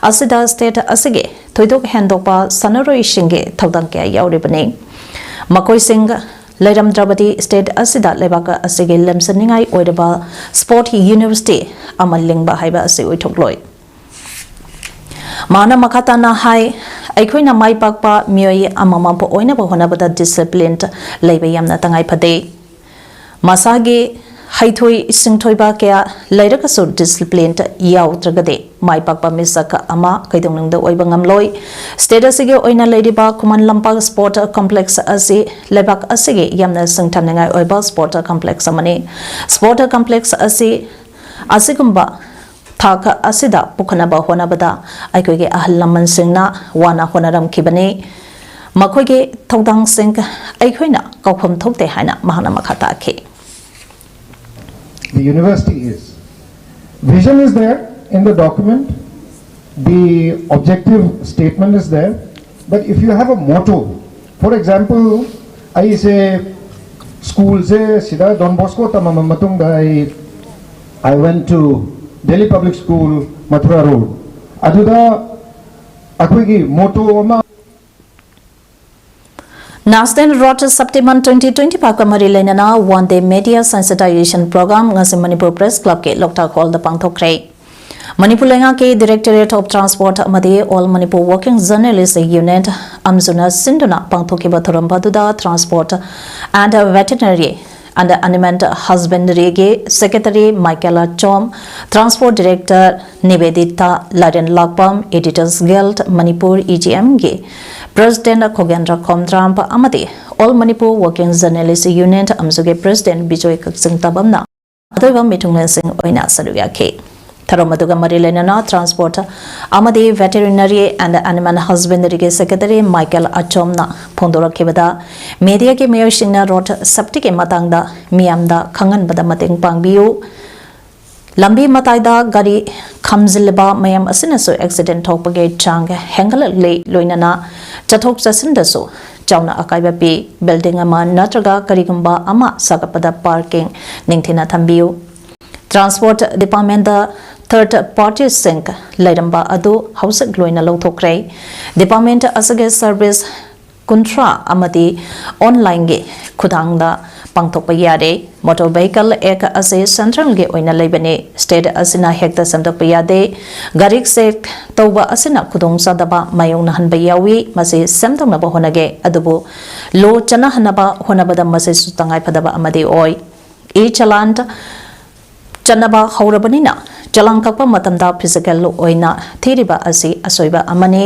ꯑꯁꯤꯗ state ꯑꯁꯤꯒꯤ ꯊꯣꯏꯗꯣꯛ ꯍꯦꯟꯗꯣꯛꯄ ꯁꯥꯟꯅꯔꯣꯏꯁꯤꯡꯒꯤ ꯊꯧꯗꯥꯡ ꯀꯌꯥ ꯌꯥꯎꯔꯤꯕꯅꯤ꯫ ꯃꯈꯣꯏꯁꯤꯡ ꯂꯩꯔꯝꯗ꯭ꯔꯕꯗꯤ state ꯑꯁꯤꯗ ꯂꯩꯕꯥꯛ ꯑꯁꯤꯒꯤ ꯂꯝꯆꯠꯅꯤꯡꯉꯥꯏ ꯑꯣꯏꯔꯕ sport university ꯑꯃ ꯂꯤꯡꯕ ꯍꯥꯏꯕ ꯑꯁꯤ ꯑꯣꯏꯊꯣꯛꯂꯣꯏ꯫ ꯃꯥꯅ ꯃꯈꯥ ꯇꯥꯅ ꯍꯥꯏ, ꯑꯩꯈꯣꯏꯅ ꯃꯥꯏ ꯄꯥꯛꯄ ꯃꯤꯑꯣꯏ ꯑꯃꯃꯝ ꯑꯣꯏꯅꯕ ꯍꯣꯠꯅꯕꯗ discipline ꯂꯩꯕ ꯌꯥꯝꯅ ꯇꯉꯥꯏ ꯐꯗꯦ꯫ ꯃꯁꯥꯒꯤ ꯍꯩꯊꯣꯏ ꯁꯤꯡꯊꯣꯏꯕ ꯀꯌꯥ ꯂꯩꯔꯒꯁꯨ discipline ꯌꯥꯎꯗ꯭ꯔꯒꯗꯤ ꯃꯥꯏ ꯄꯥꯛꯄ ꯃꯤꯁꯛ ꯑꯃ ꯀꯩꯗꯧꯅꯨꯡꯗ ꯑꯣꯏꯕ ꯉꯝꯂꯣꯏ꯫ State ꯑꯁꯤꯒꯤ ꯑꯣꯏꯅ ꯂꯩꯔꯤꯕ ꯈꯨꯃꯟ ꯂꯝꯄꯥꯛ sport complex ꯑꯁꯤ ꯂꯩꯕꯥꯛ ꯑꯁꯤꯒꯤ ꯌꯥꯝꯅ ꯁꯤꯡꯊꯥꯅꯤꯡꯉꯥꯏ ꯑꯣꯏꯕ sport complex ꯑꯃꯅꯤ꯫ Sport complex ꯑꯁꯤ ꯑꯁꯤꯒꯨꯝꯕ ꯊꯥꯛ ꯑꯁꯤꯗ ꯄꯨꯈꯠꯅꯕ ꯍꯣꯠꯅꯕꯗ ꯑꯩꯈꯣꯏꯒꯤ ꯑꯍꯜ ꯂꯃꯟꯁꯤꯡꯅ ꯋꯥꯅ ꯍꯣꯠꯅꯔꯝꯈꯤꯕꯅꯤ꯫ ꯃꯈꯣꯏꯒꯤ ꯊꯧꯗꯥꯡꯁꯤꯡ ꯑꯩꯈꯣꯏꯅ ꯀꯥꯎꯐꯝ ꯊꯣꯛꯇꯦ ꯍꯥꯏꯅ ꯃꯍꯥꯛꯅ ꯃꯈꯥ ꯇꯥꯈꯤ꯫ The university is. Vision is there in the document, the objective statement is there, but if you have a motto, for example, ꯑꯩꯁꯦ ꯁ꯭ꯀꯨꯜꯁꯦ ꯁꯤꯗ Don Bosco ꯇꯝꯃꯕ ꯃꯇꯨꯡꯗ ꯑꯩ I went to Delhi Public School, Mathura Road. ꯑꯗꯨꯗ ꯑꯩꯈꯣꯏꯒꯤ motto ꯑꯃ National Road Safety Month twenty twenty five ꯀ ꯃꯔꯤ ꯂꯩꯅꯅ one day media sensitization program ꯉꯁꯤ ꯃꯅꯤꯄꯨꯔ Press Club ꯀꯤ ꯂꯣꯛꯇꯥꯛ ꯍꯣꯜꯗ ꯄꯥꯡꯊꯣꯛꯈ꯭ꯔꯦ꯫ ꯃꯅꯤꯄꯨꯔ ꯂꯩꯉꯥꯛꯀꯤ Directorate of Transport ꯑꯃꯗꯤ All Manipur Working Journalist Unit, ꯑꯝꯖꯨꯅ ꯁꯤꯟꯗꯨꯅ ꯄꯥꯡꯊꯣꯛꯈꯤꯕ ꯊꯧꯔꯝ ꯑꯗꯨꯗ Transport and Veterinary and Animal Husbandry ꯒꯤ Secretary Michael Achom, Transport Director Nivedita Lairenlakpam, Editors Guild Manipur, E G M ꯒꯤ President ꯈꯣꯒꯦꯟꯗ꯭ꯔ ꯈꯣꯝꯗ꯭ꯔꯥꯝ ꯑꯃꯗꯤ All Manipur Working Journalist Union ꯑꯃꯁꯨꯒꯤ President Bijoy ꯀꯛꯆꯤꯡ ꯇꯥꯕꯝꯅ ꯑꯇꯣꯏꯕ ꯃꯤꯊꯨꯡꯂꯦꯟꯁꯤꯡ ꯑꯣꯏꯅ ꯁꯔꯨꯛ ꯌꯥꯈꯤ꯫ ꯊꯧꯔꯝ ꯑꯗꯨꯒ ꯃꯔꯤ ꯂꯩꯅꯅ Transport ꯑꯃꯗꯤ Veterinary and Animal Husbandryꯒꯤ Secretary Michael ꯑꯆꯣꯝꯅ ꯐꯣꯡꯗꯣꯔꯛꯈꯤꯕꯗ, mediaꯒꯤ ꯃꯤꯑꯣꯏꯁꯤꯡꯅ road safetyꯒꯤ ꯃꯇꯥꯡꯗ ꯃꯤꯌꯥꯝꯗ ꯈꯪꯍꯟꯕꯗ ꯃꯇꯦꯡ ꯄꯥꯡꯕꯤꯌꯨ꯫ ꯂꯝꯕꯤ ꯃꯇꯥꯏꯗ ꯒꯥꯔꯤ ꯈꯥꯝꯖꯤꯜꯂꯤꯕ ꯃꯌꯥꯝ ꯑꯁꯤꯅꯁꯨ accident ꯊꯣꯛꯄꯒꯤ ꯆꯥꯡ ꯍꯦꯟꯒꯠꯂꯛꯂꯤ, ꯂꯣꯏꯅꯅ ꯆꯠꯊꯣꯛ ꯆꯠꯁꯤꯟꯗꯁꯨ ꯆꯥꯎꯅ ꯑꯀꯥꯏꯕ ꯄꯤ꯫ Building ꯑꯃ ꯅꯠꯇ꯭ꯔꯒ ꯀꯔꯤꯒꯨꯝꯕ ꯑꯃ ꯁꯥꯒꯠꯄꯗ parking ꯅꯤꯡꯊꯤꯅ ꯊꯝꯕꯤꯌꯨ꯫ Transport Departmentꯇ third partyꯁꯤꯡ ꯂꯩꯔꯝꯕ ꯑꯗꯨ ꯍꯧꯖꯤꯛ ꯂꯣꯏꯅ ꯂꯧꯊꯣꯛꯈ꯭ꯔꯦ꯫ Department ꯑꯁꯤꯒꯤ service ꯀꯨꯟꯊ꯭ꯔꯥ ꯑꯃꯗꯤ onlineꯒꯤ ꯈꯨꯠꯊꯥꯡꯗ ꯄꯥꯡꯊꯣꯛꯄ ꯌꯥꯔꯦ꯫ Motor Vehicle Act ꯑꯁꯤ centralꯒꯤ ꯑꯣꯏꯅ ꯂꯩꯕꯅꯤ꯫ State ꯑꯁꯤꯅ ꯍꯦꯛꯇ ꯁꯦꯝꯗꯣꯛꯄ ꯌꯥꯗꯦ꯫ ꯒꯥꯔꯤ check ꯇꯧꯕ ꯑꯁꯤꯅ ꯈꯨꯗꯣꯡꯆꯥꯗꯕ ꯃꯥꯌꯣꯛꯅꯍꯟꯕ ꯌꯥꯎꯏ꯫ ꯃꯁꯤ ꯁꯦꯝꯗꯣꯛꯅꯕ ꯍꯣꯠꯅꯒꯦ, ꯑꯗꯨꯕꯨ law ꯆꯠꯅꯍꯟꯅꯕ ꯍꯣꯠꯅꯕꯗ ꯃꯁꯤꯁꯨ ꯇꯉꯥꯏꯐꯗꯕ ꯑꯃꯗꯤ ꯑꯣꯏ꯫ E-challan ꯆꯠꯅꯕ ꯍꯧꯔꯕꯅꯤꯅ, challan ꯀꯛꯄ ꯃꯇꯝꯗ physical ꯑꯣꯏꯅ ꯊꯤꯔꯤꯕ ꯑꯁꯤ ꯑꯁꯣꯏꯕ ꯑꯃꯅꯤ꯫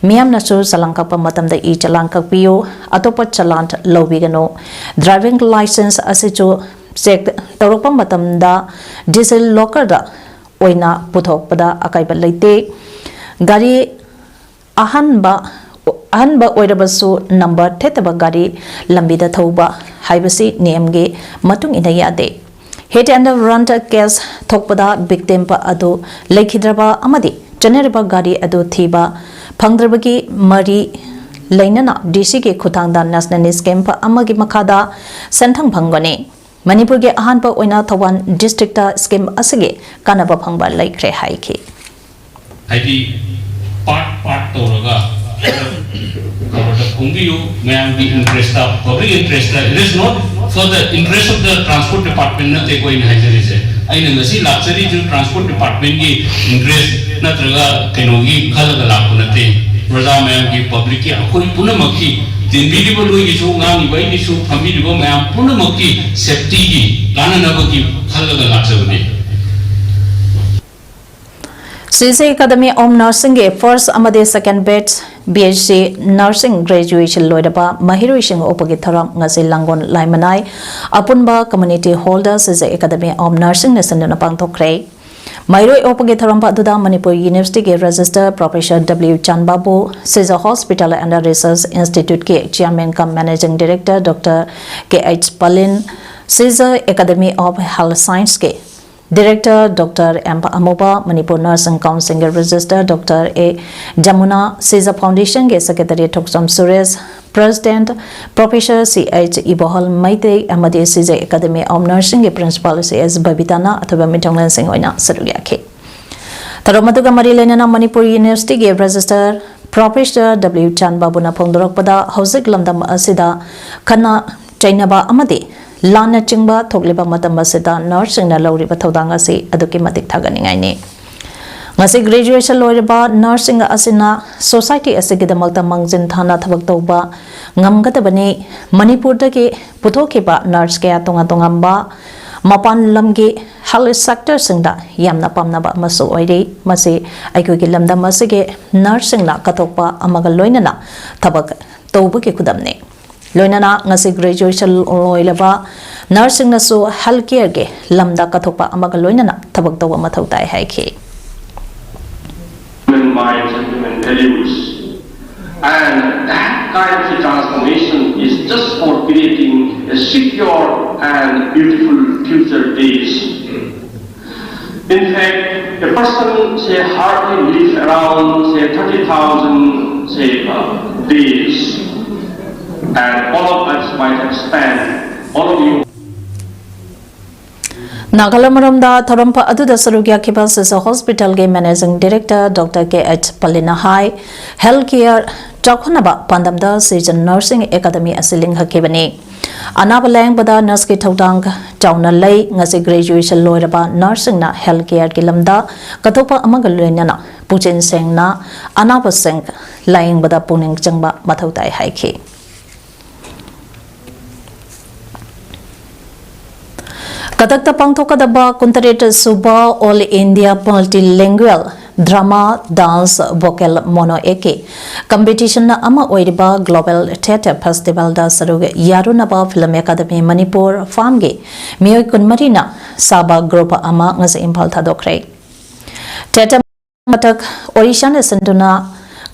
ꯃꯤꯌꯥꯝꯅꯁꯨ challan ꯀꯛꯄ ꯃꯇꯝꯗ e-challan ꯀꯛꯄꯤꯌꯨ, ꯑꯇꯣꯞꯄ challan ꯂꯧꯕꯤꯒꯅꯨ꯫ Driving licence ꯑꯁꯤꯁꯨ check ꯇꯧꯔꯛꯄ ꯃꯇꯝꯗ DigiLocker ꯑꯣꯏꯅ ꯄꯨꯊꯣꯛꯄꯗ ꯑꯀꯥꯏꯕ ꯂꯩꯇꯦ꯫ ꯒꯥꯔꯤ ꯑꯍꯟꯕ, ꯑꯍꯟꯕ ꯑꯣꯏꯔꯕꯁꯨ number ꯊꯦꯠꯇꯕ ꯒꯥꯔꯤ ꯂꯝꯕꯤꯗ ꯊꯧꯕ ꯍꯥꯏꯕꯁꯤ ꯅꯤꯌꯝꯒꯤ ꯃꯇꯨꯡ ꯏꯟꯅ ꯌꯥꯗꯦ꯫ Hit and run case ꯊꯣꯛꯄꯗ victim ꯑꯗꯨ ꯂꯩꯈꯤꯗ꯭ꯔꯕ ꯑꯃꯗꯤ ꯆꯦꯟꯅꯔꯤꯕ ꯒꯥꯔꯤ ꯑꯗꯨ ꯊꯤꯕ ꯐꯪꯗ꯭ꯔꯕꯒꯤ ꯃꯔꯤ ꯂꯩꯅꯅ DCꯒꯤ ꯈꯨꯠꯊꯥꯡꯗ national scheme ꯑꯃꯒꯤ ꯃꯈꯥꯗ ꯁꯦꯟꯊꯪ ꯐꯪꯒꯅꯤ꯫ ꯃꯅꯤꯄꯨꯔꯒꯤ ꯑꯍꯥꯟꯕ ꯑꯣꯏꯅ ꯊꯧꯕꯥꯜ districtꯇ scheme ꯑꯁꯤꯒꯤ ꯀꯥꯟꯅꯕ ꯐꯪꯕ ꯂꯩꯈ꯭ꯔꯦ ꯍꯥꯏꯈꯤ꯫ ꯍꯥꯏꯗꯤ part part ꯇꯧꯔꯒ ꯈꯕꯔꯗ ꯐꯣꯡꯕꯤꯌꯨ꯫ ꯃꯌꯥꯝꯒꯤ interest, public interest, it is not for the interest of the transport department ꯅꯠꯇꯦꯀꯣ ꯑꯩꯅ ꯍꯥꯏꯖꯔꯤꯁꯦ꯫ ꯑꯩꯅ ꯉꯁꯤ ꯂꯥꯛꯆꯔꯤꯁꯨ transport departmentꯀꯤ interest ꯅꯠꯇ꯭ꯔꯒ ꯀꯩꯅꯣꯒꯤ ꯈꯜꯂꯒ ꯂꯥꯛꯄ ꯅꯠꯇꯦ꯫ ꯄ꯭ꯔꯖꯥ ꯃꯌꯥꯝꯒꯤ, publicꯀꯤ, ꯑꯩꯈꯣꯏ ꯄꯨꯝꯅꯃꯛꯀꯤ, ꯇꯤꯟꯕꯤꯔꯤꯕ ꯅꯣꯏꯒꯤꯁꯨ, ꯉꯥꯡꯉꯤꯕ ꯑꯩꯒꯤꯁꯨ, ꯐꯝꯕꯤꯔꯤꯕ ꯃꯌꯥꯝ ꯄꯨꯝꯅꯃꯛꯀꯤ safetyꯒꯤ ꯀꯥꯟꯅꯅꯕꯒꯤ ꯈꯜꯂꯒ ꯂꯥꯛꯆꯕꯅꯤ꯫ ꯁꯤꯖꯦ Academy of Nursingꯒꯤ first ꯑꯃꯗꯤ second batch B H C Nursing graduation ꯂꯣꯏꯔꯕ ꯃꯍꯩꯔꯣꯏꯁꯤꯡ ꯑꯣꯛꯄꯒꯤ ꯊꯧꯔꯝ ꯉꯁꯤ ꯂꯥꯡꯒꯣꯜ ꯂꯥꯏꯃꯅꯥꯏ ꯑꯄꯨꯟꯕ community hallꯗ ꯁꯤꯖꯦ Academy of Nursingꯅ ꯁꯤꯟꯗꯨꯅ ꯄꯥꯡꯊꯣꯛꯈ꯭ꯔꯦ꯫ ꯃꯍꯩꯔꯣꯏ ꯑꯣꯛꯄꯒꯤ ꯊꯧꯔꯝ ꯑꯗꯨꯗ Manipur Universityꯒꯤ Registrar Professor W ꯆꯥꯟꯕꯥꯕꯨ, Shija Hospital and Research Instituteꯀꯤ Chairman cum Managing Director Doctor K H ꯄꯂꯤꯟ, Shija Academy of Health Scienceꯀꯤ Director Doctor M ꯑꯃꯨꯕ, Manipur Nursing Councilꯒꯤ Registrar Doctor A Yamuna, Shija Foundationꯒꯤ Secretary ꯊꯣꯛꯆꯝ Suresh, President Professor C H ꯏꯕꯣꯍꯜ Meitei ꯑꯃꯗꯤ ꯁꯤꯖ Academy of Nursingꯒꯤ Principal C H ꯕꯕꯤꯇꯥꯅ ꯑꯊꯣꯏꯕ ꯃꯤꯊꯨꯡꯂꯦꯟꯁꯤꯡ ꯑꯣꯏꯅ ꯁꯔꯨꯛ ꯌꯥꯈꯤ꯫ ꯊꯧꯔꯝ ꯑꯗꯨꯒ ꯃꯔꯤ ꯂꯩꯅꯅ ꯃꯅꯤꯄꯨꯔ Universityꯒꯤ Registrar Professor W ꯆꯥꯟꯕꯥꯕꯨꯅ ꯐꯣꯡꯗꯣꯔꯛꯄꯗ, ꯍꯧꯖꯤꯛ ꯂꯝꯗꯝ ꯑꯁꯤꯗ ꯈꯠꯅ ꯆꯩꯅꯕ ꯑꯃꯗꯤ ꯂꯥꯟꯅꯆꯤꯡꯕ ꯊꯣꯛꯂꯤꯕ ꯃꯇꯝ ꯑꯁꯤꯗ nurseꯁꯤꯡꯅ ꯂꯧꯔꯤꯕ ꯊꯧꯗꯥꯡ ꯑꯁꯤ ꯑꯗꯨꯛꯀꯤ ꯃꯇꯤꯛ ꯊꯥꯒꯠꯅꯤꯡꯉꯥꯏꯅꯤ꯫ ꯉꯁꯤ graduation ꯂꯣꯏꯔꯕ nurseꯁꯤꯡ ꯑꯁꯤꯅ society ꯑꯁꯤꯒꯤꯗꯃꯛꯇ ꯃꯥꯡꯖꯤꯟ ꯊꯥꯅ ꯊꯕꯛ ꯇꯧꯕ ꯉꯝꯒꯗꯕꯅꯤ꯫ ꯃꯅꯤꯄꯨꯔꯗꯒꯤ ꯄꯨꯊꯣꯛꯈꯤꯕ nurse ꯀꯌꯥ ꯇꯣꯉꯥꯟ ꯇꯣꯉꯥꯟꯕ ꯃꯄꯥꯟ ꯂꯝꯒꯤ health sectorꯁꯤꯡꯗ ꯌꯥꯝꯅ ꯄꯥꯝꯅꯕ ꯑꯃꯁꯨ ꯑꯣꯏꯔꯤ꯫ ꯃꯁꯤ ꯑꯩꯈꯣꯏꯒꯤ ꯂꯝꯗꯝ ꯑꯁꯤꯒꯤ nurseꯁꯤꯡꯅ ꯀꯠꯊꯣꯛꯄ ꯑꯃꯒ ꯂꯣꯏꯅꯅ ꯊꯕꯛ ꯇꯧꯕꯒꯤ ꯈꯨꯗꯝꯅꯤ꯫ ꯂꯣꯏꯅꯅ ꯉꯁꯤ graduation ꯂꯣꯏꯔꯕ nurseꯁꯤꯡꯅꯁꯨ health careꯒꯤ ꯂꯝꯗ ꯀꯠꯊꯣꯛꯄ ꯑꯃꯒ ꯂꯣꯏꯅꯅ ꯊꯕꯛ ꯇꯧꯕ ꯃꯊꯧ ꯇꯥꯏ ꯍꯥꯏꯈꯤ꯫ Human minds and human values. And that kind of a transformation is just for creating a secure and beautiful future days. In fact, a person, say, hardly lives around, say, thirty thousand, say, uh, days. And all of us might have spent, all of you Nagaland ꯃꯔꯝꯗ ꯊꯧꯔꯝ ꯑꯗꯨꯗ ꯁꯔꯨꯛ ꯌꯥꯈꯤꯕ ꯁꯤꯖ Hospitalꯒꯤ Managing Director Doctor K H ꯄꯂꯤꯅ ꯍꯥꯏ, health care ꯆꯥꯎꯈꯠꯅꯕ ꯄꯥꯟꯗꯝꯗ ꯁꯤꯖ Nursing Academy ꯑꯁꯤ ꯂꯤꯡꯈꯠꯈꯤꯕꯅꯤ꯫ ꯑꯅꯥꯕ ꯂꯥꯌꯦꯡꯕꯗ nurseꯀꯤ ꯊꯧꯗꯥꯡ ꯆꯥꯎꯅ ꯂꯩ꯫ ꯉꯁꯤ graduation ꯂꯣꯏꯔꯕ nurseꯁꯤꯡꯅ health careꯒꯤ ꯂꯝꯗ ꯀꯠꯊꯣꯛꯄ ꯑꯃꯒ ꯂꯣꯏꯅꯅ ꯄꯨꯛꯆꯦꯜ ꯁꯦꯡꯅ ꯑꯅꯥꯕꯁꯤꯡ ꯂꯥꯌꯦꯡꯕꯗ ꯄꯨꯛꯅꯤꯡ ꯆꯪꯕ ꯃꯊꯧ ꯇꯥꯏ ꯍꯥꯏꯈꯤ꯫ ꯀꯇꯛꯇ ꯄꯥꯡꯊꯣꯛꯀꯗꯕ ꯀꯨꯟꯇꯔꯦꯠ ꯁꯨꯕ All India Multilingual drama, dance, vocal mono act ꯀꯤ competition ꯑꯃ ꯑꯣꯏꯔꯤꯕ Global Theatre Festival ꯗ ꯁꯔꯨꯛ ꯌꯥꯔꯨꯅꯕ Film Academy ꯃꯅꯤꯄꯨꯔ ꯐꯥꯝꯒꯤ ꯃꯤꯑꯣꯏ ꯀꯨꯟꯃꯔꯤꯅ ꯁꯥꯕ group ꯑꯃ ꯉꯁꯤ ꯏꯝꯐꯥꯜ ꯊꯥꯗꯣꯛꯈ꯭ꯔꯦ꯫ Theatre ꯃꯊꯛ ꯑꯣꯔꯤꯁꯥꯅ ꯁꯤꯟꯗꯨꯅ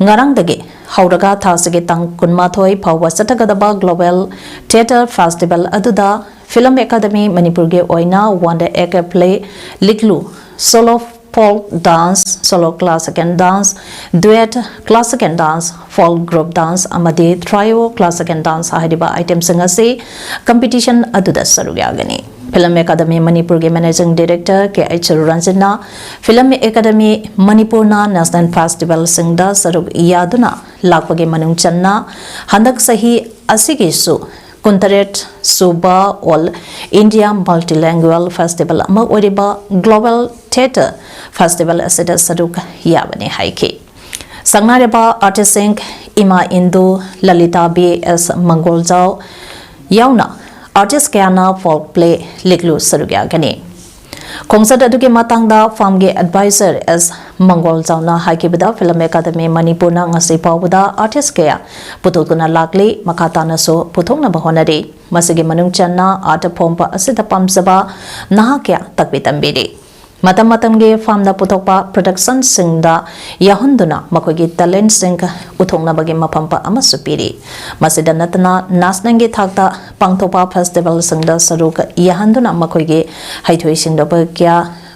ꯉꯔꯥꯡꯗꯒꯤ ꯍꯧꯔꯒ ꯊꯥꯁꯤꯒꯤ ꯇꯥꯡ ꯀꯨꯟꯃꯥꯊꯣꯏ ꯐꯥꯎꯕ ꯆꯠꯊꯒꯗꯕ Global Theatre Festival ꯑꯗꯨꯗ Film Academy ꯃꯅꯤꯄꯨꯔꯒꯤ ꯑꯣꯏꯅ One Act Play, ꯂꯤꯛꯂꯨ, solo folk dance, solo classical dance, duet classical dance, folk group dance ꯑꯃꯗꯤ trio classical dance ꯍꯥꯏꯔꯤꯕ item ꯁꯤꯡ ꯑꯁꯤ competition ꯑꯗꯨꯗ ꯁꯔꯨꯛ ꯌꯥꯒꯅꯤ꯫ Film Academy ꯃꯅꯤꯄꯨꯔꯒꯤ Managing Director ꯀꯦ ꯑꯩꯆ ꯔꯟꯖꯟꯅ Film Academy ꯃꯅꯤꯄꯨꯔꯅ National Festival ꯁꯤꯡꯗ ꯁꯔꯨꯛ ꯌꯥꯗꯨꯅ ꯂꯥꯛꯄꯒꯤ ꯃꯅꯨꯡ ꯆꯟꯅ ꯍꯟꯗꯛ ꯆꯍꯤ ꯑꯁꯤꯒꯤꯁꯨ ꯀꯨꯟꯇꯔꯦꯠ ꯁꯨꯕ All India Multilingual Festival ꯑꯃ ꯑꯣꯏꯔꯤꯕ Global Theatre Festival ꯑꯁꯤꯗ ꯁꯔꯨꯛ ꯌꯥꯕꯅꯤ ꯍꯥꯏꯈꯤ꯫ ꯁꯛꯅꯥꯏꯔꯕ artist ꯁꯤꯡ ꯏꯃꯥ ꯏꯟꯗꯨ, ꯂꯂꯤꯇꯥ ꯕꯤ ꯑꯦꯁ ꯃꯪꯒꯣꯜꯖꯥꯎ ꯌꯥꯎꯅ artist ꯀꯌꯥꯅ folk play, ꯂꯤꯛꯂꯨ ꯁꯔꯨꯛ ꯌꯥꯒꯅꯤ꯫ ꯈꯣꯡꯆꯠ ꯑꯗꯨꯒꯤ ꯃꯇꯥꯡꯗ ꯐꯥꯝꯒꯤ advisor ꯑꯦꯁ ꯃꯪꯒꯣꯜꯖꯥꯎꯅ ꯍꯥꯏꯈꯤꯕꯗ, Film Academy ꯃꯅꯤꯄꯨꯔꯅ ꯉꯁꯤ ꯐꯥꯎꯕꯗ artist ꯀꯌꯥ ꯄꯨꯊꯣꯛꯇꯨꯅ ꯂꯥꯛꯂꯤ, ꯃꯈꯥ ꯇꯥꯅꯁꯨ ꯄꯨꯊꯣꯛꯅꯕ ꯍꯣꯠꯅꯔꯤ꯫ ꯃꯁꯤꯒꯤ ꯃꯅꯨꯡ ꯆꯟꯅ art form ꯑꯁꯤꯗ ꯄꯥꯝꯖꯕ ꯅꯍꯥ ꯀꯌꯥ ꯇꯥꯛꯄꯤ ꯇꯝꯕꯤꯔꯤ꯫ ꯃꯇꯝ ꯃꯇꯝꯒꯤ ꯐꯥꯝꯅ ꯄꯨꯊꯣꯛꯄ production ꯁꯤꯡꯗ ꯌꯥꯎꯍꯟꯗꯨꯅ ꯃꯈꯣꯏꯒꯤ talent ꯁꯤꯡ ꯎꯠꯊꯣꯛꯅꯕꯒꯤ ꯃꯐꯝ ꯑꯃꯁꯨ ꯄꯤꯔꯤ꯫ ꯃꯁꯤꯗ ꯅꯠꯇꯅ national ꯒꯤ ꯊꯥꯛꯇ ꯄꯥꯡꯊꯣꯛꯄ festival ꯁꯤꯡꯗ ꯁꯔꯨꯛ ꯌꯥꯍꯟꯗꯨꯅ ꯃꯈꯣꯏꯒꯤ ꯍꯩꯊꯣꯏ ꯁꯤꯡꯊꯣꯏꯕ ꯀꯌꯥ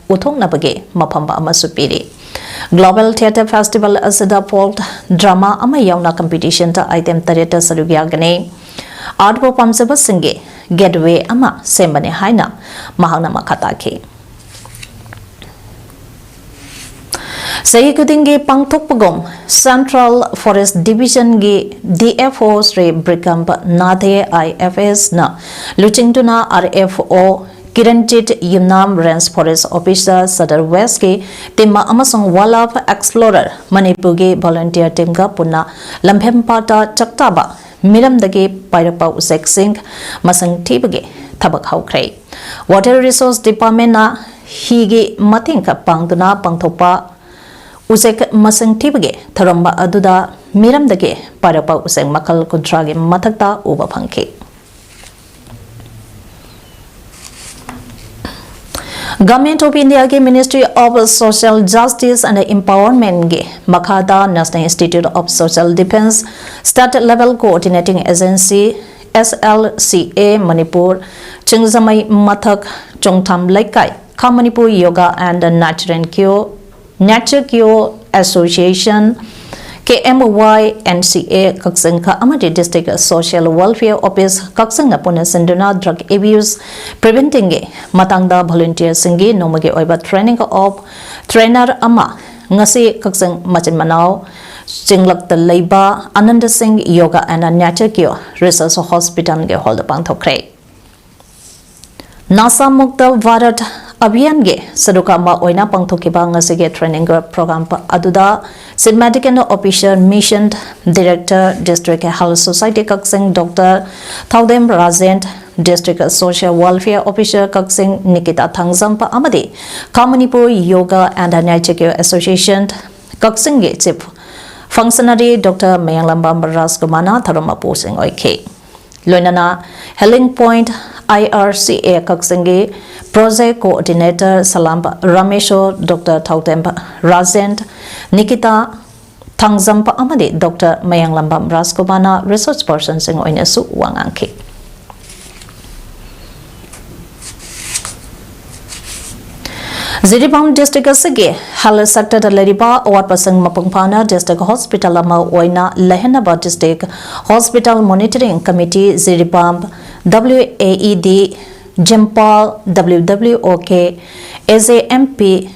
ꯎꯠꯊꯣꯛꯅꯕꯒꯤ ꯃꯐꯝ ꯑꯃꯁꯨ ꯄꯤꯔꯤ꯫ Global Theatre Festival ꯑꯁꯤꯗ folk drama ꯑꯃ ꯌꯥꯎꯅ competition ꯗ item ꯇꯔꯦꯠꯇ ꯁꯔꯨꯛ ꯌꯥꯒꯅꯤ꯫ Art ꯄꯨ ꯄꯥꯝꯖꯕꯁꯤꯡꯒꯤ gateway ꯑꯃ ꯁꯦꯝꯕꯅꯤ ꯍꯥꯏꯅ ꯃꯍꯥꯛꯅ ꯃꯈꯥ ꯇꯥꯈꯤ꯫ ꯆꯍꯤ ꯈꯨꯗꯤꯡꯒꯤ ꯄꯥꯡꯊꯣꯛꯄꯒꯨꯝ Central Forest Division ꯒꯤ D F O Shri ꯕ꯭ꯔꯤꯀꯝ ꯅꯥꯊꯦ I F S ꯅ ꯂꯨꯆꯤꯡꯗꯨꯅ R F O ꯀꯤꯔꯟꯖꯤꯠ ꯌꯨꯝꯅꯥꯝ, Range Forest Officer Sadar West ꯀꯤ team ꯑꯃꯁꯨꯡ Wildlife Explorer ꯃꯅꯤꯄꯨꯔꯒꯤ volunteer team ꯒ ꯄꯨꯟꯅ ꯂꯝꯐꯦꯟ ꯄꯥꯠꯇ ꯆꯥꯛꯇꯥꯕ ꯃꯤꯔꯝꯗꯒꯤ ꯄꯥꯏꯔꯛꯄ ꯎꯆꯦꯛꯁꯤꯡ ꯃꯁꯤꯡ ꯊꯤꯕꯒꯤ ꯊꯕꯛ ꯍꯧꯈ꯭ꯔꯦ꯫ Water Resource Department ꯅ ꯍꯤꯒꯤ ꯃꯇꯦꯡ ꯄꯥꯡꯗꯨꯅ ꯄꯥꯡꯊꯣꯛꯄ ꯎꯆꯦꯛ ꯃꯁꯤꯡ ꯊꯤꯕꯒꯤ ꯊꯧꯔꯝ ꯑꯗꯨꯗ ꯃꯤꯔꯝꯗꯒꯤ ꯄꯥꯏꯔꯛꯄ ꯎꯆꯦꯛ ꯃꯈꯜ ꯀꯨꯟꯊ꯭ꯔꯥꯒꯤ ꯃꯊꯛꯇ ꯎꯕ ꯐꯪꯈꯤ꯫ Government of India ꯒꯤ Ministry of Social Justice and Empowerment ꯒꯤ ꯃꯈꯥꯗ National Institute of Social Defence State Level Coordinating Agency, S L C A, Manipur, ꯆꯤꯡꯖꯃꯩ ꯃꯊꯛ, ꯆꯣꯡꯊꯥꯝ ꯂꯩꯀꯥꯏ, ꯈꯥ Manipur Yoga and Natural Cure, Nature Cure Association, K M Y N C A ꯀꯛꯆꯤꯡ ꯑꯃꯗꯤ District Social Welfare Office ꯀꯛꯆꯤꯡꯅ ꯄꯨꯟꯅ ꯁꯤꯟꯗꯨꯅ drug abuse preventing ꯒꯤ ꯃꯇꯥꯡꯗ volunteer ꯁꯤꯡꯒꯤ ꯅꯣꯡꯃꯒꯤ ꯑꯣꯏꯕ training of trainer ꯑꯃ ꯉꯁꯤ ꯀꯛꯆꯤꯡ ꯃꯆꯤꯟ ꯃꯅꯥꯎ ꯆꯤꯡꯂꯛꯇ ꯂꯩꯕ ꯑꯅꯟꯗ ꯁꯤꯡ Yoga and Nature Cure Research Hospital ꯒꯤ hall ꯗ ꯄꯥꯡꯊꯣꯛꯈ꯭ꯔꯦ꯫ ꯅꯁꯥ ꯃꯨꯛꯇ ꯚꯥꯔꯠ ꯑꯚꯤꯌꯥꯟꯒꯤ ꯁꯔꯨꯛ ꯑꯃ ꯑꯣꯏꯅ ꯄꯥꯡꯊꯣꯛꯈꯤꯕ ꯉꯁꯤꯒꯤ training program ꯑꯗꯨꯗ Chief Medical Officer Mission, Director, District Health Society ꯀꯛꯆꯤꯡ Doctor ꯊꯧꯗꯦꯝ Rajen, District Social Welfare Officer ꯀꯛꯆꯤꯡ ꯅꯤꯀꯤꯇꯥ ꯊꯥꯡꯖꯝꯄ ꯑꯃꯗꯤ ꯈꯥ Manipur Yoga and Nature Cure Association ꯀꯛꯆꯤꯡꯒꯤ Chief Functionary Doctor ꯃꯌꯥꯡꯂꯝꯕꯝ ꯔꯥꯖꯀꯨꯃꯥꯔꯅ ꯊꯧꯔꯝ ꯃꯄꯨꯁꯤꯡ ꯑꯣꯏꯈꯤ꯫ ꯂꯣꯏꯅꯅ Healing Point I R C A ꯀꯛꯆꯤꯡꯒꯤ Project Coordinator ꯁꯂꯥꯝ ꯔꯥꯃꯦꯁꯣ, Doctor ꯊꯧꯇꯦꯝ Rajen, Nikita ꯊꯥꯡꯖꯝꯄ ꯑꯃꯗꯤ Doctor ꯃꯌꯥꯡꯂꯝꯕꯝ ꯔꯥꯖꯀꯨꯃꯥꯔꯅ resource personꯁꯤꯡ ꯑꯣꯏꯅꯁꯨ ꯋꯥ ꯉꯥꯡꯈꯤ꯫ ꯖꯤꯔꯤꯕꯥꯝ district ꯑꯁꯤꯒꯤ health sectorꯗ ꯂꯩꯔꯤꯕ ꯑꯋꯥꯠꯄꯁꯤꯡ ꯃꯄꯨꯡ ꯐꯥꯅ district hospital ꯑꯃ ꯑꯣꯏꯅ ꯂꯩꯍꯟꯅꯕ District Hospital Monitoring Committee, Jiribam, W A E D, ꯖꯤꯝꯄꯥꯜ, W W O K, A J M P,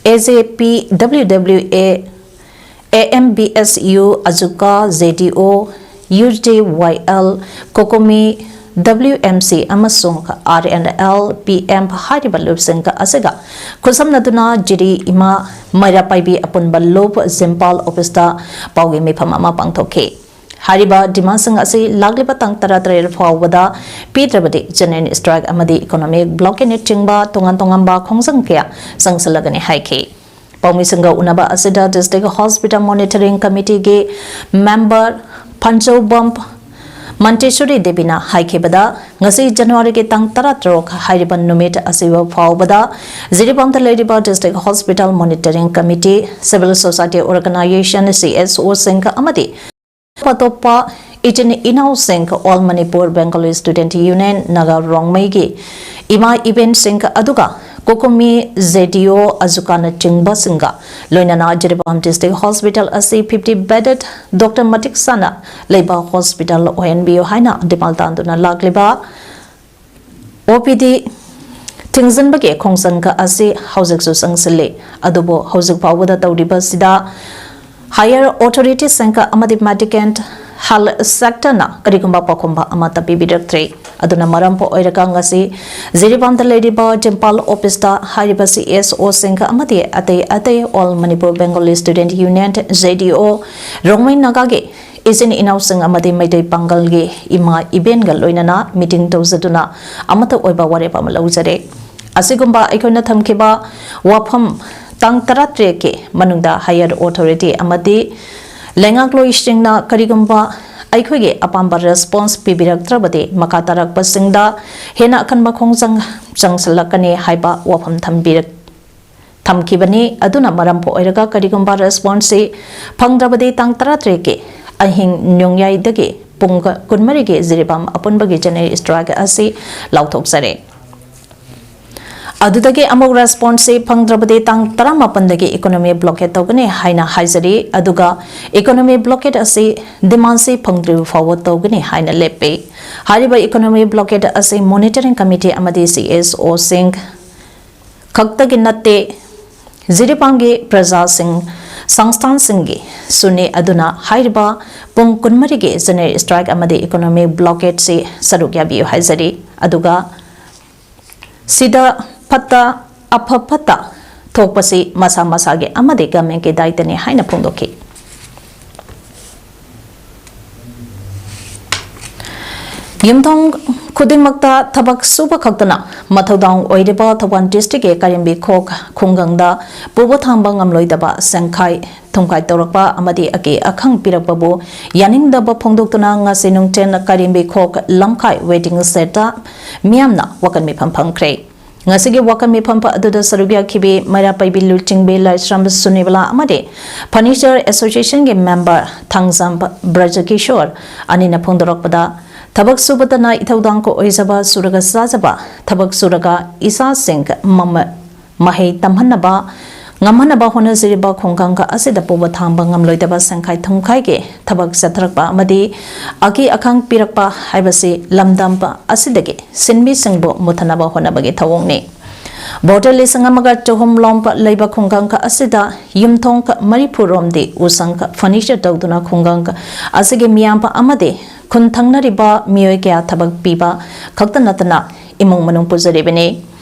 A J P, W W A, A M B S U, ꯑꯖꯨꯀꯥ, J D O, U J Y L, ꯀꯣꯀꯣꯃꯤ, W M C ꯑꯃꯁꯨꯡ R N L P M ꯍꯥꯏꯔꯤꯕ ꯂꯨꯞꯁꯤꯡ ꯑꯁꯤꯒ ꯈꯨꯠꯁꯝꯅꯗꯨꯅ ꯖꯤꯔꯤ ꯏꯃꯥ ꯃꯩꯔꯥ ꯄꯥꯏꯕꯤ ꯑꯄꯨꯟꯕ ꯂꯨꯞ ꯖꯤꯝꯄꯥꯜ officeꯇ ꯄꯥꯎꯒꯤ ꯃꯤꯐꯝ ꯑꯃ ꯄꯥꯡꯊꯣꯛꯈꯤ꯫ ꯍꯥꯏꯔꯤꯕ demandꯁꯤꯡ ꯑꯁꯤ ꯂꯥꯛꯂꯤꯕ ꯇꯥꯡ ꯇꯔꯥꯇꯔꯦꯠ ꯐꯥꯎꯕꯗ ꯄꯤꯗ꯭ꯔꯕꯗꯤ genuine strike ꯑꯃꯗꯤ economic blockade ꯆꯤꯡꯕ ꯇꯣꯉꯥꯟ ꯇꯣꯉꯥꯟꯕ ꯈꯣꯡꯖꯪ ꯀꯌꯥ ꯆꯪꯁꯤꯜꯂꯒꯅꯤ ꯍꯥꯏꯈꯤ꯫ ꯄꯥꯎꯃꯤꯁꯤꯡꯒ ꯎꯅꯕ ꯑꯁꯤꯗ District Hospital Monitoring Committeeꯒꯤ member ꯐꯟꯖꯧꯕꯝ ꯃꯟꯇꯦꯁꯣꯔꯤ ꯗꯦꯕꯤꯅ ꯍꯥꯏꯈꯤꯕꯗ, ꯉꯁꯤ ꯖꯅꯋꯥꯔꯤꯒꯤ ꯇꯥꯡ ꯇꯔꯥꯇꯔꯨꯛ ꯍꯥꯏꯔꯤꯕ ꯅꯨꯃꯤꯠ ꯑꯁꯤꯕꯨ ꯐꯥꯎꯕꯗ ꯖꯤꯔꯤꯕꯥꯝꯗ ꯂꯩꯔꯤꯕ District Hospital Monitoring Committee, Civil Society Organization, CSOꯁꯤꯡ ꯑꯃꯗꯤ ꯑꯇꯣꯞꯄ ꯏꯆꯤꯟ ꯏꯅꯥꯎꯁꯤꯡ, All Manipur Bengali Student Union, Naga ꯔꯣꯡꯃꯩꯒꯤ ꯏꯃꯥ ꯏꯕꯦꯟꯁꯤꯡ, ꯑꯗꯨꯒ ꯀꯣꯀꯣꯃꯤ, JDO, ꯑꯖꯨꯀꯥꯅꯆꯤꯡꯕꯁꯤꯡꯒ ꯂꯣꯏꯅꯅ ꯖꯤꯔꯤꯕꯥꯝ District Hospital ꯑꯁꯤ fifty bedded, doctor ꯃꯇꯤꯛ ꯆꯥꯅ ꯂꯩꯕ hospital ꯑꯣꯏꯍꯟꯕꯤꯌꯨ ꯍꯥꯏꯅ demand ꯇꯥꯟꯗꯨꯅ ꯂꯥꯛꯂꯤꯕ OPD ꯊꯤꯡꯖꯤꯟꯕꯒꯤ ꯈꯣꯡꯖꯪ ꯑꯁꯤ ꯍꯧꯖꯤꯛꯁꯨ ꯆꯪꯁꯤꯜꯂꯤ꯫ ꯑꯗꯨꯕꯨ ꯍꯧꯖꯤꯛ ꯐꯥꯎꯕꯗ ꯇꯧꯔꯤꯕꯁꯤꯗ higher authorityꯁꯤꯡ ꯑꯃꯗꯤ medical health sectorꯅ ꯀꯔꯤꯒꯨꯝꯕ ꯄꯥꯎꯈꯨꯝ ꯑꯃꯠꯇ ꯄꯤꯕꯤꯔꯛꯇ꯭ꯔꯤ꯫ ꯑꯗꯨꯅ ꯃꯔꯝ ꯑꯣꯏꯔꯒ ꯉꯁꯤ ꯖꯤꯔꯤꯕꯥꯝꯗ ꯂꯩꯔꯤꯕ ꯇꯦꯝꯄꯜ officeꯇ ꯍꯥꯏꯔꯤꯕ CSOꯁꯤꯡ ꯑꯃꯗꯤ ꯑꯇꯩ ꯑꯇꯩ All Manipur Bengali Student Union, JDO, Rongmei ꯅꯥꯒꯥꯒꯤ ꯏꯆꯤꯟ ꯏꯅꯥꯎꯁꯤꯡ ꯑꯃꯗꯤ ꯃꯩꯇꯩ ꯄꯥꯉꯜꯒꯤ ꯏꯃꯥ ꯏꯕꯦꯟꯒ ꯂꯣꯏꯅꯅ meeting ꯇꯧꯖꯗꯨꯅ ꯑꯃꯠꯇ ꯑꯣꯏꯕ ꯋꯥꯔꯦꯞ ꯑꯃ ꯂꯧꯖꯔꯦ꯫ ꯑꯁꯤꯒꯨꯝꯕ ꯑꯩꯈꯣꯏꯅ ꯊꯝꯈꯤꯕ ꯋꯥꯐꯝ ꯇꯥꯡ ꯇꯔꯥꯇꯔꯦꯠꯀꯤ ꯃꯅꯨꯡꯗ higher authority ꯑꯃꯗꯤ ꯂꯩꯉꯥꯛꯂꯣꯏꯁꯤꯡꯅ ꯀꯔꯤꯒꯨꯝꯕ ꯑꯩꯈꯣꯏꯒꯤ ꯑꯄꯥꯝꯕ response ꯄꯤꯕꯤꯔꯛꯇ꯭ꯔꯕꯗꯤ ꯃꯈꯥ ꯇꯥꯔꯛꯄꯁꯤꯡꯗ ꯍꯦꯟꯅ ꯑꯀꯟꯕ ꯈꯣꯡꯖꯪ ꯆꯪꯁꯤꯜꯂꯛꯀꯅꯤ ꯍꯥꯏꯕ ꯋꯥꯐꯝ ꯊꯝꯕꯤꯔꯛ-, ꯊꯝꯈꯤꯕꯅꯤ꯫ ꯑꯗꯨꯅ ꯃꯔꯝ ꯑꯣꯏꯔꯒ ꯀꯔꯤꯒꯨꯝꯕ responseꯁꯤ ꯐꯪꯗ꯭ꯔꯕꯗꯤ ꯇꯥꯡ ꯇꯔꯥꯇꯔꯦꯠꯀꯤ ꯑꯍꯤꯡ ꯅꯣꯡꯌꯥꯏꯗꯒꯤ ꯄꯨꯡ ꯀꯨꯟꯃꯔꯤꯒꯤ ꯖꯤꯔꯤꯕꯥꯝ ꯑꯄꯨꯟꯕꯒꯤ general strike ꯑꯁꯤ ꯂꯥꯎꯊꯣꯛꯆꯔꯦ꯫ ꯑꯗꯨꯗꯒꯤ ꯑꯃꯨꯛ responseꯁꯤ ꯐꯪꯗ꯭ꯔꯕꯗꯤ ꯇꯥꯡ ꯇꯔꯥꯃꯥꯄꯟꯗꯒꯤ economy blockade ꯇꯧꯒꯅꯤ ꯍꯥꯏꯅ ꯍꯥꯏꯖꯔꯤ꯫ ꯑꯗꯨꯒ economy blockade ꯑꯁꯤ demandꯁꯤ ꯐꯪꯗ꯭ꯔꯤꯕ ꯐꯥꯎꯕ ꯇꯧꯒꯅꯤ ꯍꯥꯏꯅ ꯂꯦꯞꯄꯤ꯫ ꯍꯥꯏꯔꯤꯕ economy blockade ꯑꯁꯤ monitoring committee ꯑꯃꯗꯤ CSOꯁꯤꯡ ꯈꯛꯇꯒꯤ ꯅꯠꯇꯦ, ꯖꯤꯔꯤꯕꯥꯝꯒꯤ ꯄ꯭ꯔꯖꯥꯁꯤꯡ, ꯁꯪꯁꯊꯥꯟꯁꯤꯡꯒꯤꯁꯨꯅꯤ꯫ ꯑꯗꯨꯅ ꯍꯥꯏꯔꯤꯕ ꯄꯨꯡ ꯀꯨꯟꯃꯔꯤꯒꯤ general strike ꯑꯃꯗꯤ economy blockadeꯁꯤ ꯁꯔꯨꯛ ꯌꯥꯕꯤꯌꯨ ꯍꯥꯏꯖꯔꯤ꯫ ꯑꯗꯨꯒ ꯁꯤꯗ ꯐꯠꯇ, ꯑꯐ ꯐꯠꯇ ꯊꯣꯛꯄꯁꯤ ꯃꯁꯥ ꯃꯁꯥꯒꯤ ꯑꯃꯗꯤ governmentꯀꯤ ꯗꯥꯏꯇꯅꯤ ꯍꯥꯏꯅ ꯐꯣꯡꯗꯣꯛꯈꯤ꯫ ꯌꯨꯝꯊꯣꯡ ꯈꯨꯗꯤꯡꯃꯛꯇ ꯊꯕꯛ ꯁꯨꯕ ꯈꯛꯇꯅ ꯃꯊꯧꯗꯥꯡ ꯑꯣꯏꯔꯤꯕ ꯊꯧꯕꯥꯜ district ꯀꯤ ꯀꯥꯏꯔꯦꯝꯕꯤꯈꯣꯛ ꯈꯨꯡꯒꯪꯗ ꯄꯨꯕ ꯊꯥꯡꯕ ꯉꯝꯂꯣꯏꯗꯕ ꯁꯦꯡꯈꯥꯏ ꯊꯨꯡꯈꯥꯏ ꯇꯧꯔꯛꯄ ꯑꯃꯗꯤ ꯑꯀꯤ ꯑꯈꯪ ꯄꯤꯔꯛꯄꯕꯨ ꯌꯥꯅꯤꯡꯗꯕ ꯐꯣꯡꯗꯣꯛꯇꯨꯅ ꯉꯁꯤ ꯅꯨꯡꯊꯤꯜ ꯀꯥꯏꯔꯦꯝꯕꯤꯈꯣꯛ ꯂꯝꯈꯥꯏ waiting shed ꯇ ꯃꯤꯌꯥꯝꯅ ꯋꯥꯀꯟ ꯃꯤꯐꯝ ꯐꯝꯈ꯭ꯔꯦ꯫ ꯉꯁꯤꯒꯤ ꯋꯥꯀꯟ ꯃꯤꯐꯝ ꯑꯗꯨꯗ ꯁꯔꯨꯛ ꯌꯥꯈꯤꯕꯤ ꯃꯩꯔꯥ ꯄꯥꯏꯕꯤ ꯂꯨꯆꯤꯡꯕꯤ ꯂꯥꯏꯁ꯭ꯔꯝ ꯁꯨꯅꯤꯕꯂꯥ ꯑꯃꯗꯤ Furniture Association ꯒꯤ member ꯊꯥꯡꯖꯝ ꯕ꯭ꯔꯖꯀꯤꯁꯣꯔ ꯑꯅꯤꯅ ꯐꯣꯡꯗꯣꯔꯛꯄꯗ, ꯊꯕꯛ ꯁꯨꯕꯗꯅ ꯏꯊꯧꯗꯥꯡ ꯑꯣꯏꯖꯕ, ꯁꯨꯔꯒ ꯆꯥꯖꯕ, ꯊꯕꯛ ꯁꯨꯔꯒ ꯏꯆꯥꯁꯤꯡ ꯃꯃ-, ꯃꯍꯩ ꯇꯝꯍꯟꯅꯕ ꯉꯝꯍꯟꯅꯕ ꯍꯣꯠꯅꯖꯔꯤꯕ ꯈꯨꯡꯒꯪ ꯑꯁꯤꯗ ꯄꯨꯕ ꯊꯥꯡꯕ ꯉꯝꯂꯣꯏꯗꯕ ꯁꯦꯡꯈꯥꯏ ꯊꯨꯝꯈꯥꯏꯒꯤ ꯊꯕꯛ ꯆꯠꯊꯔꯛꯄ ꯑꯃꯗꯤ ꯑꯀꯤ ꯑꯈꯪ ꯄꯤꯔꯛꯄ ꯍꯥꯏꯕꯁꯤ ꯂꯝꯗꯝ ꯑꯁꯤꯗꯒꯤ ꯁꯤꯟꯃꯤꯁꯤꯡꯕꯨ ꯃꯨꯠꯊꯅꯕ ꯍꯣꯠꯅꯕꯒꯤ ꯊꯧꯑꯣꯡꯅꯤ꯫ Voter ꯂꯤꯁꯤꯡ ꯑꯃꯒ ꯆꯍꯨꯝ ꯂꯣꯝ ꯂꯩꯕ ꯈꯨꯡꯒꯪ ꯑꯁꯤꯗ ꯌꯨꯝꯊꯣꯡ ꯃꯔꯤꯐꯨ ꯔꯣꯝꯗꯤ ꯎꯁꯪ furniture ꯇꯧꯗꯨꯅ ꯈꯨꯡꯒꯪ ꯑꯁꯤꯒꯤ ꯃꯤꯌꯥꯝ ꯑꯃꯗꯤ ꯈꯨꯟ ꯊꯪꯅꯔꯤꯕ ꯃꯤꯑꯣꯏ ꯀꯌꯥ ꯊꯕꯛ ꯄꯤꯕ ꯈꯛꯇ ꯅꯠꯇꯅ ꯏꯃꯨꯡ ꯃꯅꯨꯡ ꯄꯨꯖꯔꯤꯕꯅꯤ꯫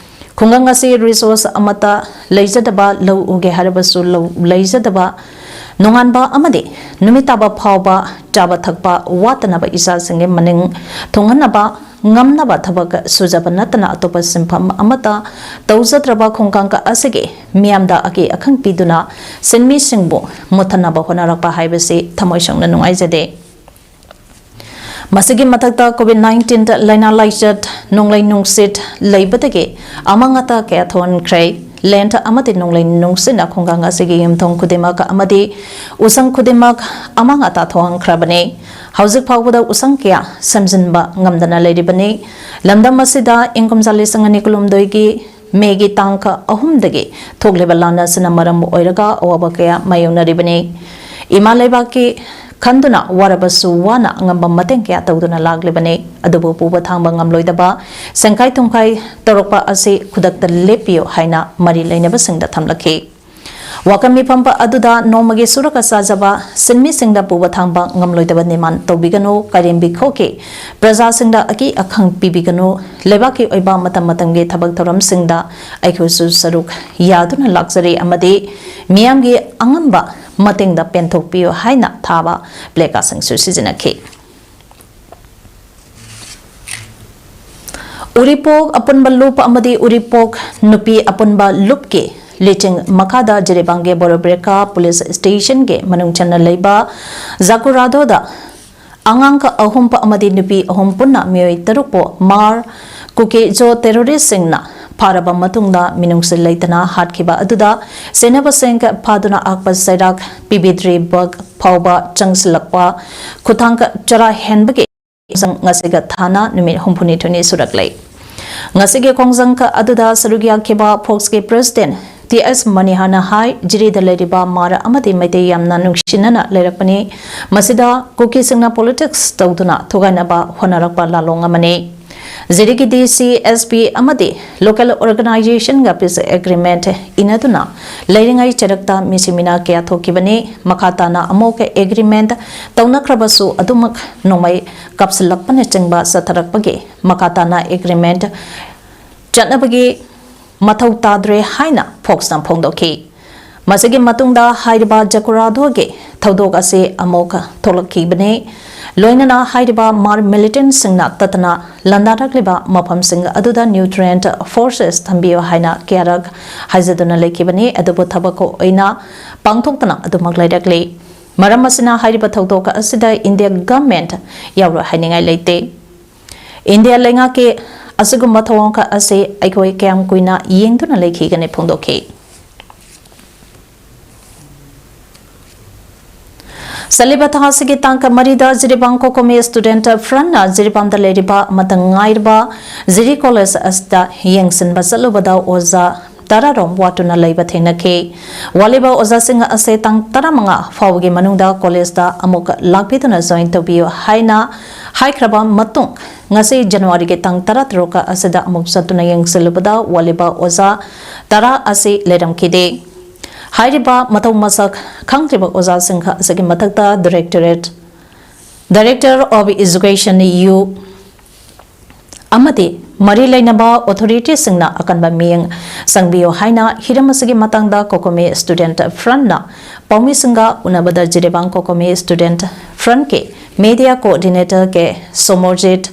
ꯈꯨꯡꯒꯪ ꯑꯁꯤ resource ꯑꯃꯠꯇ ꯂꯩꯖꯗꯕ, ꯂꯧ ꯎꯒꯦ ꯍꯥꯏꯔꯕꯁꯨ ꯂꯧ ꯂꯩꯖꯗꯕ, ꯅꯣꯡꯉꯥꯟꯕ ꯑꯃꯗꯤ ꯅꯨꯃꯤꯠ ꯇꯥꯕ ꯐꯥꯎꯕ ꯆꯥꯕ ꯊꯛꯄ ꯋꯥꯠꯇꯅꯕ ꯏꯆꯥꯁꯤꯡꯒꯤ ꯃꯅꯤꯡ ꯊꯨꯡꯍꯟꯅꯕ ꯉꯝꯅꯕ ꯊꯕꯛ ꯁꯨꯖꯕ ꯅꯠꯇꯅ ꯑꯇꯣꯞꯄ ꯁꯤꯟꯐꯝ ꯑꯃꯠꯇ ꯇꯧꯖꯗ꯭ꯔꯕ ꯈꯨꯡꯒꯪ ꯑꯁꯤꯒꯤ ꯃꯤꯌꯥꯝꯗ ꯑꯀꯤ ꯑꯈꯪ ꯄꯤꯗꯨꯅ ꯁꯤꯟꯃꯤꯁꯤꯡꯕꯨ ꯃꯨꯠꯊꯅꯕ ꯍꯣꯠꯅꯔꯛꯄ ꯍꯥꯏꯕꯁꯤ ꯊꯃꯣꯏ ꯁꯦꯡꯅ ꯅꯨꯡꯉꯥꯏꯖꯗꯦ꯫ ꯃꯁꯤꯒꯤ ꯃꯊꯛꯇ COVID nineteen ꯂꯥꯏꯅꯥ ꯂꯥꯏꯆꯠ, ꯅꯣꯡꯂꯩ ꯅꯨꯡꯁꯤꯠ ꯂꯩꯕꯗꯒꯤ ꯑꯃꯥꯡ ꯑꯇꯥ ꯀꯌꯥ ꯊꯣꯛꯍꯟꯈ꯭ꯔꯦ꯫ Land ꯑꯃꯗꯤ ꯅꯣꯡꯂꯩ ꯅꯨꯡꯁꯤꯠꯅ ꯈꯨꯡꯒꯪ ꯑꯁꯤꯒꯤ ꯌꯨꯝꯊꯣꯡ ꯈꯨꯗꯤꯡꯃꯛ ꯑꯃꯗꯤ ꯎꯁꯪ ꯈꯨꯗꯤꯡꯃꯛ ꯑꯃꯥꯡ ꯑꯇꯥ ꯊꯣꯛꯍꯟꯈ꯭ꯔꯕꯅꯤ꯫ ꯍꯧꯖꯤꯛ ꯐꯥꯎꯕꯗ ꯎꯁꯪ ꯀꯌꯥ ꯁꯦꯝꯖꯤꯟꯕ ꯉꯝꯗꯅ ꯂꯩꯔꯤꯕꯅꯤ꯫ ꯂꯝꯗꯝ ꯑꯁꯤꯗ ꯏꯪ ꯀꯨꯝꯖꯥ ꯂꯤꯁꯤꯡ ꯑꯅꯤ ꯀꯨꯟꯍꯨꯝꯗꯣꯏꯒꯤ ꯃꯦꯒꯤ ꯇꯥꯡ ꯑꯍꯨꯝꯗꯒꯤ ꯊꯣꯛꯂꯤꯕ ꯂꯥꯟ ꯑꯁꯤꯅ ꯃꯔꯝ ꯑꯣꯏꯔꯒ ꯑꯋꯥꯕ ꯀꯌꯥ ꯃꯥꯌꯣꯛꯅꯔꯤꯕꯅꯤ꯫ ꯏꯃꯥ ꯂꯩꯕꯥꯛꯀꯤ ꯈꯟꯗꯨꯅ ꯋꯥꯔꯕꯁꯨ ꯋꯥꯅ ꯑꯉꯝꯕ ꯃꯇꯦꯡ ꯀꯌꯥ ꯇꯧꯗꯨꯅ ꯂꯥꯛꯂꯤꯕꯅꯤ꯫ ꯑꯗꯨꯕꯨ ꯄꯨꯕ ꯊꯥꯡꯕ ꯉꯝꯂꯣꯏꯗꯕ ꯁꯦꯡꯈꯥꯏ ꯊꯨꯝꯈꯥꯏ ꯇꯧꯔꯛꯄ ꯑꯁꯤ ꯈꯨꯗꯛꯇ ꯂꯦꯞꯄꯤꯌꯨ ꯍꯥꯏꯅ ꯃꯔꯤ ꯂꯩꯅꯕꯁꯤꯡꯗ ꯊꯝꯂꯛꯈꯤ꯫ ꯋꯥꯀꯟ ꯃꯤꯐꯝ ꯑꯗꯨꯗ ꯅꯣꯡꯃꯒꯤ ꯁꯨꯔꯒ ꯆꯥꯖꯕ ꯁꯤꯟꯃꯤꯁꯤꯡꯗ ꯄꯨꯕ ꯊꯥꯡꯕ ꯉꯝꯂꯣꯏꯗꯕ demand ꯇꯧꯕꯤꯒꯅꯨ, ꯀꯥꯏꯔꯦꯝꯕꯤꯈꯣꯛꯀꯤ ꯄ꯭ꯔꯖꯥꯁꯤꯡꯗ ꯑꯀꯤ ꯑꯈꯪ ꯄꯤꯕꯤꯒꯅꯨ, ꯂꯩꯕꯥꯛꯀꯤ ꯑꯣꯏꯕ ꯃꯇꯝ ꯃꯇꯝꯒꯤ ꯊꯕꯛ ꯊꯧꯔꯝꯁꯤꯡꯗ ꯑꯩꯈꯣꯏꯁꯨ ꯁꯔꯨꯛ ꯌꯥꯗꯨꯅ ꯂꯥꯛꯆꯔꯤ ꯑꯃꯗꯤ ꯃꯤꯌꯥꯝꯒꯤ ꯑꯉꯝꯕ ꯃꯇꯦꯡꯗ ꯄꯦꯟꯊꯣꯛꯄꯤꯌꯨ ꯍꯥꯏꯅ ꯊꯥꯕ placardꯁꯤꯡꯁꯨ ꯁꯤꯖꯤꯟꯅꯈꯤ꯫ ꯎꯔꯤꯄꯣꯛ ꯑꯄꯨꯟꯕ ꯂꯨꯞ ꯑꯃꯗꯤ ꯎꯔꯤꯄꯣꯛ ꯅꯨꯄꯤ ꯑꯄꯨꯟꯕ ꯂꯨꯞꯀꯤ ꯂꯤꯆꯤꯡ ꯃꯈꯥꯗ ꯖꯤꯔꯤꯕꯥꯝꯒꯤ ꯕꯣꯔꯣꯕ꯭ꯔꯦꯀꯥ ꯄꯨꯂꯤꯁ ꯁ꯭ꯇꯦꯁꯟꯒꯤ ꯃꯅꯨꯡ ꯆꯟꯅ ꯂꯩꯕ ꯖꯀꯨꯔꯥꯗꯣꯗ ꯑꯉꯥꯡ ꯑꯍꯨꯝ ꯑꯃꯗꯤ ꯅꯨꯄꯤ ꯑꯍꯨꯝ ꯄꯨꯟꯅ ꯃꯤꯑꯣꯏ ꯇꯔꯨꯛꯄꯨ ꯃꯥꯔ ꯀꯨꯀꯤꯖꯣ ꯇꯦꯔꯣꯔꯤꯁꯁꯤꯡꯅ ꯐꯥꯔꯕ ꯃꯇꯨꯡꯗ ꯃꯤꯅꯨꯡꯁꯤ ꯂꯩꯇꯅ ꯍꯥꯠꯈꯤꯕ ꯑꯗꯨꯗ ꯁꯦꯟꯅꯕꯁꯤꯡ ꯐꯥꯗꯨꯅ ꯑꯥꯛꯄ ꯆꯩꯔꯥꯛ ꯄꯤꯕꯤꯗ꯭ꯔꯤꯕ ꯐꯥꯎꯕ ꯆꯪꯁꯤꯜꯂꯛꯄ ꯈꯨꯊꯥꯡ ꯆꯔꯥ ꯍꯦꯟꯕꯒꯤ ꯉꯁꯤꯒ ꯊꯥꯅ ꯅꯨꯃꯤꯠ ꯍꯨꯝꯐꯨꯅꯤꯊꯣꯏꯅꯤ ꯁꯨꯔꯛꯂꯦ꯫ ꯉꯁꯤꯒꯤ ꯈꯣꯡꯖꯪ ꯑꯗꯨꯗ ꯁꯔꯨꯛ ꯌꯥꯈꯤꯕ ꯐꯣꯛꯁꯀꯤ ꯄ꯭ꯔꯦꯁꯤꯗꯦꯟ ꯇꯤ ꯑꯦꯁ ꯃꯅꯤꯍꯥꯅ ꯍꯥꯏ, ꯖꯤꯔꯤꯗ ꯂꯩꯔꯤꯕ ꯃꯥꯔ ꯑꯃꯗꯤ ꯃꯩꯇꯩ ꯌꯥꯝꯅ ꯅꯨꯡꯁꯤꯅꯅ ꯂꯩꯔꯛꯄꯅꯤ꯫ ꯃꯁꯤꯗ ꯀꯨꯀꯤꯁꯤꯡꯅ ꯄꯣꯂꯤꯇꯤꯛꯁ ꯇꯧꯗꯨꯅ ꯊꯨꯒꯥꯏꯅꯕ ꯍꯣꯠꯅꯔꯛꯄ ꯂꯥꯜꯂꯣꯡ ꯑꯃꯅꯤ꯫ ꯖꯤꯔꯤꯒꯤ ꯗꯤ ꯁꯤ, ꯑꯦꯁ ꯄꯤ ꯑꯃꯗꯤ ꯂꯣꯀꯦꯜ ꯑꯣꯔꯒꯅꯥꯏꯖꯦꯁꯟꯒ ꯄꯤꯁ ꯑꯦꯒ꯭ꯔꯤꯃꯦꯟꯠ ꯏꯅꯗꯨꯅ ꯂꯩꯔꯤꯉꯩ ꯆꯩꯔꯛꯇ ꯃꯤꯁꯤ ꯃꯤꯅꯥ ꯀꯌꯥ ꯊꯣꯛꯈꯤꯕꯅꯤ꯫ ꯃꯈꯥ ꯇꯥꯅ ꯑꯃꯨꯛ ꯑꯦꯒ꯭ꯔꯤꯃꯦꯟꯠ ꯇꯧꯅꯈ꯭ꯔꯕꯁꯨ ꯑꯗꯨꯃꯛ ꯅꯣꯡꯃꯩ ꯀꯥꯞꯁꯤꯜꯂꯛꯄꯅꯆꯤꯡꯕ ꯆꯠꯊꯔꯛꯄꯒꯤ ꯃꯈꯥ ꯇꯥꯅ ꯑꯦꯒ꯭ꯔꯤꯃꯦꯟꯠ ꯆꯠꯅꯕꯒꯤ ꯃꯊꯧ ꯇꯥꯗ꯭ꯔꯦ ꯍꯥꯏꯅ ꯐꯣꯛꯁꯅ ꯐꯣꯡꯗꯣꯛꯈꯤ꯫ ꯃꯁꯤꯒꯤ ꯃꯇꯨꯡꯗ ꯍꯥꯏꯔꯤꯕ ꯖꯀꯨꯔꯥꯗꯣꯒꯤ ꯊꯧꯗꯣꯛ ꯑꯁꯤ ꯑꯃꯨꯛ ꯊꯣꯛꯂꯛꯈꯤꯕꯅꯤ꯫ ꯂꯣꯏꯅꯅ ꯍꯥꯏꯔꯤꯕ ꯃꯥꯔ ꯃꯤꯂꯤꯇꯦꯟꯠꯁꯤꯡꯅ ꯇꯠꯇꯅ ꯂꯥꯟꯗꯥꯔꯛꯂꯤꯕ ꯃꯐꯝꯁꯤꯡ ꯑꯗꯨꯗ ꯅ꯭ꯌꯨꯇ꯭ꯔꯦꯟꯠ ꯐꯣꯔꯁꯦꯁ ꯊꯝꯕꯤꯌꯨ ꯍꯥꯏꯅ ꯀꯌꯥꯔꯛ ꯍꯥꯏꯖꯗꯨꯅ ꯂꯩꯈꯤꯕꯅꯤ꯫ ꯑꯗꯨꯕꯨ ꯊꯕꯛ ꯑꯣꯏꯅ ꯄꯥꯡꯊꯣꯛꯇꯅ ꯑꯗꯨꯃꯛ ꯂꯩꯔꯛꯂꯤ꯫ ꯃꯔꯝ ꯑꯁꯤꯅ ꯍꯥꯏꯔꯤꯕ ꯊꯧꯗꯣꯛ ꯑꯁꯤꯗ ꯏꯟꯗꯤꯌꯥ ꯒꯚꯔꯟꯃꯦꯟꯠ ꯌꯥꯎꯔꯣꯏ ꯍꯥꯏꯅꯤꯡꯉꯥꯏ ꯂꯩꯇꯦ꯫ ꯏꯟꯗꯤꯌꯥ ꯂꯩꯉꯥꯛꯀꯤ ꯑꯁꯤꯒꯨꯝꯕ ꯊꯧꯑꯣꯡ ꯑꯁꯤ ꯑꯩꯈꯣꯏ ꯀꯌꯥꯝ ꯀꯨꯏꯅ ꯌꯦꯡꯗꯨꯅ ꯂꯩꯈꯤꯒꯅꯤ ꯐꯣꯡꯗꯣꯛꯈꯤ꯫ ꯆꯠꯂꯤꯕ ꯊꯥ ꯑꯁꯤꯒꯤ ꯇꯥꯡ ꯃꯔꯤꯗ ꯖꯤꯔꯤꯕꯥꯝ ꯀꯣꯀꯣꯃꯤ ꯁ꯭ꯇꯨꯗꯦꯟꯠ ꯐ꯭ꯔꯟꯠꯅ ꯖꯤꯔꯤꯕꯥꯝꯗ ꯂꯩꯔꯤꯕ ꯑꯃꯠꯇ ꯉꯥꯏꯔꯕ ꯖꯤꯔꯤ ꯀꯣꯂꯦꯖ ꯑꯁꯤꯗ ꯌꯦꯡꯁꯤꯟꯕ ꯆꯠꯂꯨꯕꯗ ꯑꯣꯖꯥ ꯇꯔꯥꯔꯣꯝ ꯋꯥꯠꯇꯨꯅ ꯂꯩꯕ ꯊꯦꯡꯅꯈꯤ꯫ ꯋꯥꯠꯂꯤꯕ ꯑꯣꯖꯥꯁꯤꯡ ꯑꯁꯤ ꯇꯥꯡ ꯇꯔꯥꯃꯉꯥ ꯐꯥꯎꯕꯒꯤ ꯃꯅꯨꯡꯗ ꯀꯣꯂꯦꯖꯇ ꯑꯃꯨꯛ ꯂꯥꯛꯄꯤꯗꯨꯅ ꯖꯣꯏꯟ ꯇꯧꯕꯤꯌꯨ ꯍꯥꯏꯅ ꯍꯥꯏꯈ꯭ꯔꯕ ꯃꯇꯨꯡ, ꯉꯁꯤ ꯖꯅꯋꯥꯔꯤꯒꯤ ꯇꯥꯡ ꯇꯔꯥꯇꯔꯨꯛ ꯑꯁꯤꯗ ꯑꯃꯨꯛ ꯆꯠꯇꯨꯅ ꯌꯦꯡꯁꯤꯜꯂꯨꯕꯗ ꯋꯥꯠꯂꯤꯕ ꯑꯣꯖꯥ ꯇꯔꯥ ꯑꯁꯤ ꯂꯩꯔꯝꯈꯤꯗꯦ꯫ ꯍꯥꯏꯔꯤꯕ ꯃꯊꯧ ꯃꯁꯛ ꯈꯪꯗ꯭ꯔꯤꯕ ꯑꯣꯖꯥꯁꯤꯡ ꯑꯁꯤꯒꯤ ꯃꯊꯛꯇ ꯗꯥꯏꯔꯦꯛꯇꯣꯔꯦꯠ, Director of Education, ꯌꯨ ꯑꯃꯗꯤ ꯃꯔꯤ ꯂꯩꯅꯕ ꯑꯣꯊꯣꯔꯤꯇꯤꯁꯤꯡꯅ ꯑꯀꯟꯕ ꯃꯤꯠꯌꯦꯡ ꯆꯪꯕꯤꯌꯨ ꯍꯥꯏꯅ ꯍꯤꯔꯝ ꯑꯁꯤꯒꯤ ꯃꯇꯥꯡꯗ ꯀꯣꯀꯣꯃꯤ ꯁ꯭ꯇꯨꯗꯦꯟꯠ ꯐ꯭ꯔꯟꯠꯅ ꯄꯥꯎꯃꯤꯁꯤꯡꯒ ꯎꯅꯕꯗ ꯖꯤꯔꯤꯕꯥꯝ ꯀꯣꯀꯣꯃꯤ ꯁ꯭ꯇꯨꯗꯦꯟꯠ ꯐ꯭ꯔꯟꯠꯀꯤ ꯃꯤꯗꯤꯌꯥ ꯀꯣꯑꯣꯔꯗꯤꯅꯦꯇꯔ ꯀꯦ ꯁꯣꯃꯣꯔꯖꯤꯠ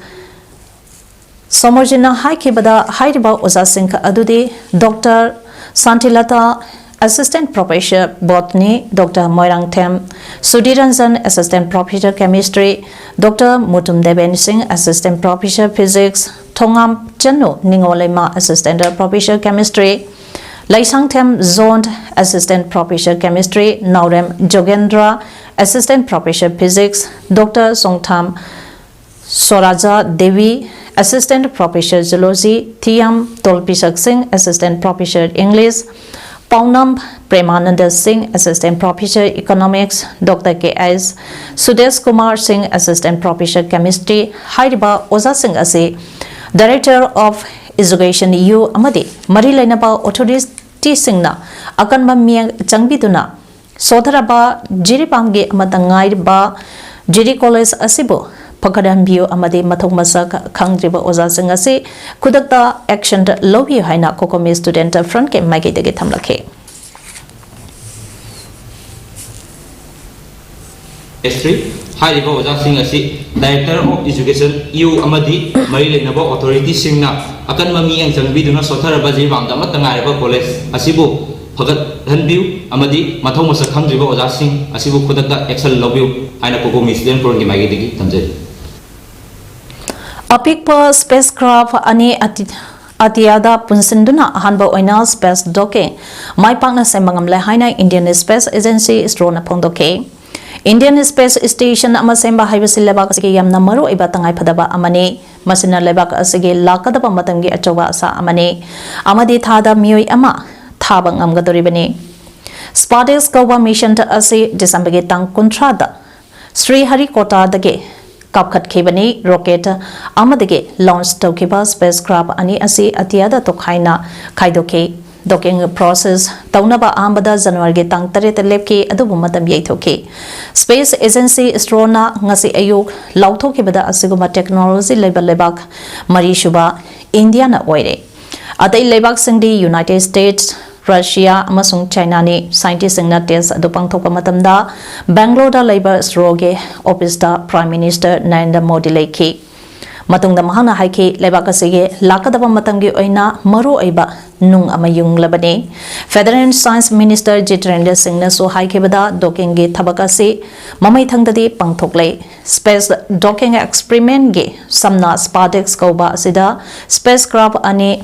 ꯁꯣꯃꯣꯔꯖꯤꯠꯅ ꯍꯥꯏꯈꯤꯕꯗ, ꯍꯥꯏꯔꯤꯕ ꯑꯣꯖꯥꯁꯤꯡ ꯑꯗꯨꯗꯤ doctor Shantilata, Assistant Professor Botany, doctor Moirangthem Sudhiranjan, Assistant Professor Chemistry, doctor Mutum Deben Singh, Assistant Professor Physics, Thongam Chanu Ningolleima, Assistant Professor Chemistry, Leishangthem John, Assistant Professor Chemistry, Naorem Jogendra, Assistant Professor Physics, doctor Chongtham Soraja Devi, Assistant Professor Zoology, Thiyam Tolpishak Singh, Assistant Professor English, ꯄꯥꯎꯅꯝ ꯄ꯭ꯔꯦꯃꯥꯅꯟꯗ ꯁꯤꯡ, Assistant Professor Economics, doctor ꯀꯦ ꯑꯦꯁ ꯁꯨꯗꯦꯁ ꯀꯨꯃꯥꯔ ꯁꯤꯡ, Assistant Professor Chemistry, ꯍꯥꯏꯔꯤꯕ ꯑꯣꯖꯥꯁꯤꯡ ꯑꯁꯤ Director of Education U ꯑꯃꯗꯤ ꯃꯔꯤ ꯂꯩꯅꯕ ꯑꯣꯊꯣꯔꯤꯇꯤꯁꯤꯡꯅ ꯑꯀꯟꯕ ꯃꯤꯠꯌꯦꯡ ꯆꯪꯕꯤꯗꯨꯅ ꯁꯣꯊꯔꯕ ꯖꯤꯔꯤꯕꯥꯝꯒꯤ ꯑꯃꯠꯇ ꯉꯥꯏꯔꯕ ꯖꯤꯔꯤ ꯀꯣꯂꯦꯖ ꯑꯁꯤꯕꯨ ꯐꯒꯠꯍꯟꯕꯤꯌꯨ ꯑꯃꯗꯤ ꯃꯊꯧ ꯃꯁꯛ ꯈꯪꯗ꯭ꯔꯤꯕ ꯑꯣꯖꯥꯁꯤꯡ ꯑꯁꯤ ꯈꯨꯗꯛꯇ action ꯂꯧꯕꯤꯌꯨ ꯍꯥꯏꯅ COCOMI Student Front ꯀꯤ ꯃꯥꯏꯀꯩꯗꯒꯤ ꯊꯝꯂꯛꯈꯤ꯫ History ꯍꯥꯏꯔꯤꯕ ꯑꯣꯖꯥꯁꯤꯡ ꯑꯁꯤ Director of Education U ꯑꯃꯗꯤ ꯃꯔꯤ ꯂꯩꯅꯕ ꯑꯣꯊꯣꯔꯤꯇꯤꯁꯤꯡꯅ ꯑꯀꯟꯕ ꯃꯤꯠꯌꯦꯡ ꯆꯪꯕꯤꯗꯨꯅ ꯁꯣꯠꯊꯔꯕ ꯖꯤꯔꯤꯕꯥꯝꯗ ꯑꯃꯠꯇ ꯉꯥꯏꯔꯕ ꯀꯣꯂꯦꯖ ꯑꯁꯤꯕꯨ ꯐꯒꯠꯍꯟꯕꯤꯌꯨ ꯑꯃꯗꯤ ꯃꯊꯧ ꯃꯁꯛ ꯈꯪꯗ꯭ꯔꯤꯕ ꯑꯣꯖꯥꯁꯤꯡ ꯑꯁꯤꯕꯨ ꯈꯨꯗꯛꯇ action ꯂꯧꯕꯤꯌꯨ ꯍꯥꯏꯅ COCOMI Student Front ꯀꯤ ꯃꯥꯏꯀꯩꯗꯒꯤ ꯊꯝꯖꯔꯤ꯫ ꯑꯄꯤꯛꯄ spacecraft ꯑꯅꯤ ꯑꯇꯤ-, ꯑꯇꯤꯌꯥꯗ ꯄꯨꯟꯁꯤꯟꯗꯨꯅ ꯑꯍꯥꯟꯕ ꯑꯣꯏꯅ space docking ꯃꯥꯏ ꯄꯥꯛꯅ ꯁꯦꯝꯕ ꯉꯝꯂꯦ ꯍꯥꯏꯅ Indian Space Agency ISRO ꯅ ꯐꯣꯡꯗꯣꯛꯈꯤ꯫ Indian Space Station ꯑꯃ ꯁꯦꯝꯕ ꯍꯥꯏꯕꯁꯤ ꯂꯩꯕꯥꯛ ꯑꯁꯤꯒꯤ ꯌꯥꯝꯅ ꯃꯔꯨꯑꯣꯏꯕ ꯇꯉꯥꯏꯐꯗꯕ ꯑꯃꯅꯤ꯫ ꯃꯁꯤꯅ ꯂꯩꯕꯥꯛ ꯑꯁꯤꯒꯤ ꯂꯥꯛꯀꯗꯕ ꯃꯇꯝꯒꯤ ꯑꯆꯧꯕ ꯑꯁꯥ ꯑꯃꯅꯤ ꯑꯃꯗꯤ ꯊꯥꯗ ꯃꯤꯑꯣꯏ ꯑꯃ ꯊꯥꯕ ꯉꯝꯒꯗꯧꯔꯤꯕꯅꯤ꯫ SPARTIS ꯀꯧꯕ mission ꯑꯁꯤ December ꯒꯤ ꯇꯥꯡ ꯀꯨꯟꯊ꯭ꯔꯥꯗ ꯁ꯭ꯔꯤꯍꯔꯤꯀꯣꯇꯥꯗꯒꯤ ꯀꯥꯞꯈꯠꯈꯤꯕꯅꯤ꯫ Rocket ꯑꯃꯗꯒꯤ launch ꯇꯧꯈꯤꯕ spacecraft ꯑꯅꯤ ꯑꯁꯤ ꯑꯇꯤꯌꯥꯗ ꯇꯣꯈꯥꯏꯅ ꯈꯥꯏꯗꯣꯛꯈꯤ꯫ Docking process ꯇꯧꯅꯕ ꯑꯍꯥꯟꯕꯗ January ꯒꯤ ꯇꯥꯡ ꯇꯔꯦꯠꯇ ꯂꯦꯞꯈꯤ, ꯑꯗꯨꯕꯨ ꯃꯇꯝ ꯌꯩꯊꯣꯛꯈꯤ꯫ Space Agency ISRO ꯅ ꯉꯁꯤ ꯑꯌꯨꯛ ꯂꯥꯎꯊꯣꯛꯈꯤꯕꯗ ꯑꯁꯤꯒꯨꯝꯕ technology ꯂꯩꯕ ꯂꯩꯕꯥꯛ ꯃꯔꯤꯁꯨꯕ ꯏꯟꯗꯤꯌꯥꯅ ꯑꯣꯏꯔꯦ꯫ ꯑꯇꯩ ꯂꯩꯕꯥꯛꯁꯤꯡꯗꯤ United States, Russia ꯑꯃꯁꯨꯡ China ꯅꯤ꯫ Scientist ꯁꯤꯡꯅ test ꯑꯗꯨ ꯄꯥꯡꯊꯣꯛꯄ ꯃꯇꯝꯗ Bangalore ꯗ ꯂꯩꯕ ISRO ꯒꯤ office ꯇ Prime Minister ꯅꯔꯦꯟꯗ꯭ꯔ ꯃꯣꯗꯤ ꯂꯩꯈꯤ꯫ ꯃꯇꯨꯡꯗ ꯃꯍꯥꯛꯅ ꯍꯥꯏꯈꯤ, ꯂꯩꯕꯥꯛ ꯑꯁꯤꯒꯤ ꯂꯥꯛꯀꯗꯕ ꯃꯇꯝꯒꯤ ꯑꯣꯏꯅ ꯃꯔꯨ ꯑꯣꯏꯕ ꯅꯨꯡ ꯑꯃ ꯌꯨꯡꯂꯕꯅꯤ꯫ Federal Science Minister Jitendra ꯁꯤꯡꯅꯁꯨ ꯍꯥꯏꯈꯤꯕꯗ, docking ꯒꯤ ꯊꯕꯛ ꯑꯁꯤ ꯃꯃꯩ ꯊꯪꯗꯗꯤ ꯄꯥꯡꯊꯣꯛꯂꯦ꯫ Space docking experiment ꯒꯤ ꯁꯝꯅ SPADEX ꯀꯧꯕ ꯑꯁꯤꯗ spacecraft ꯑꯅꯤ,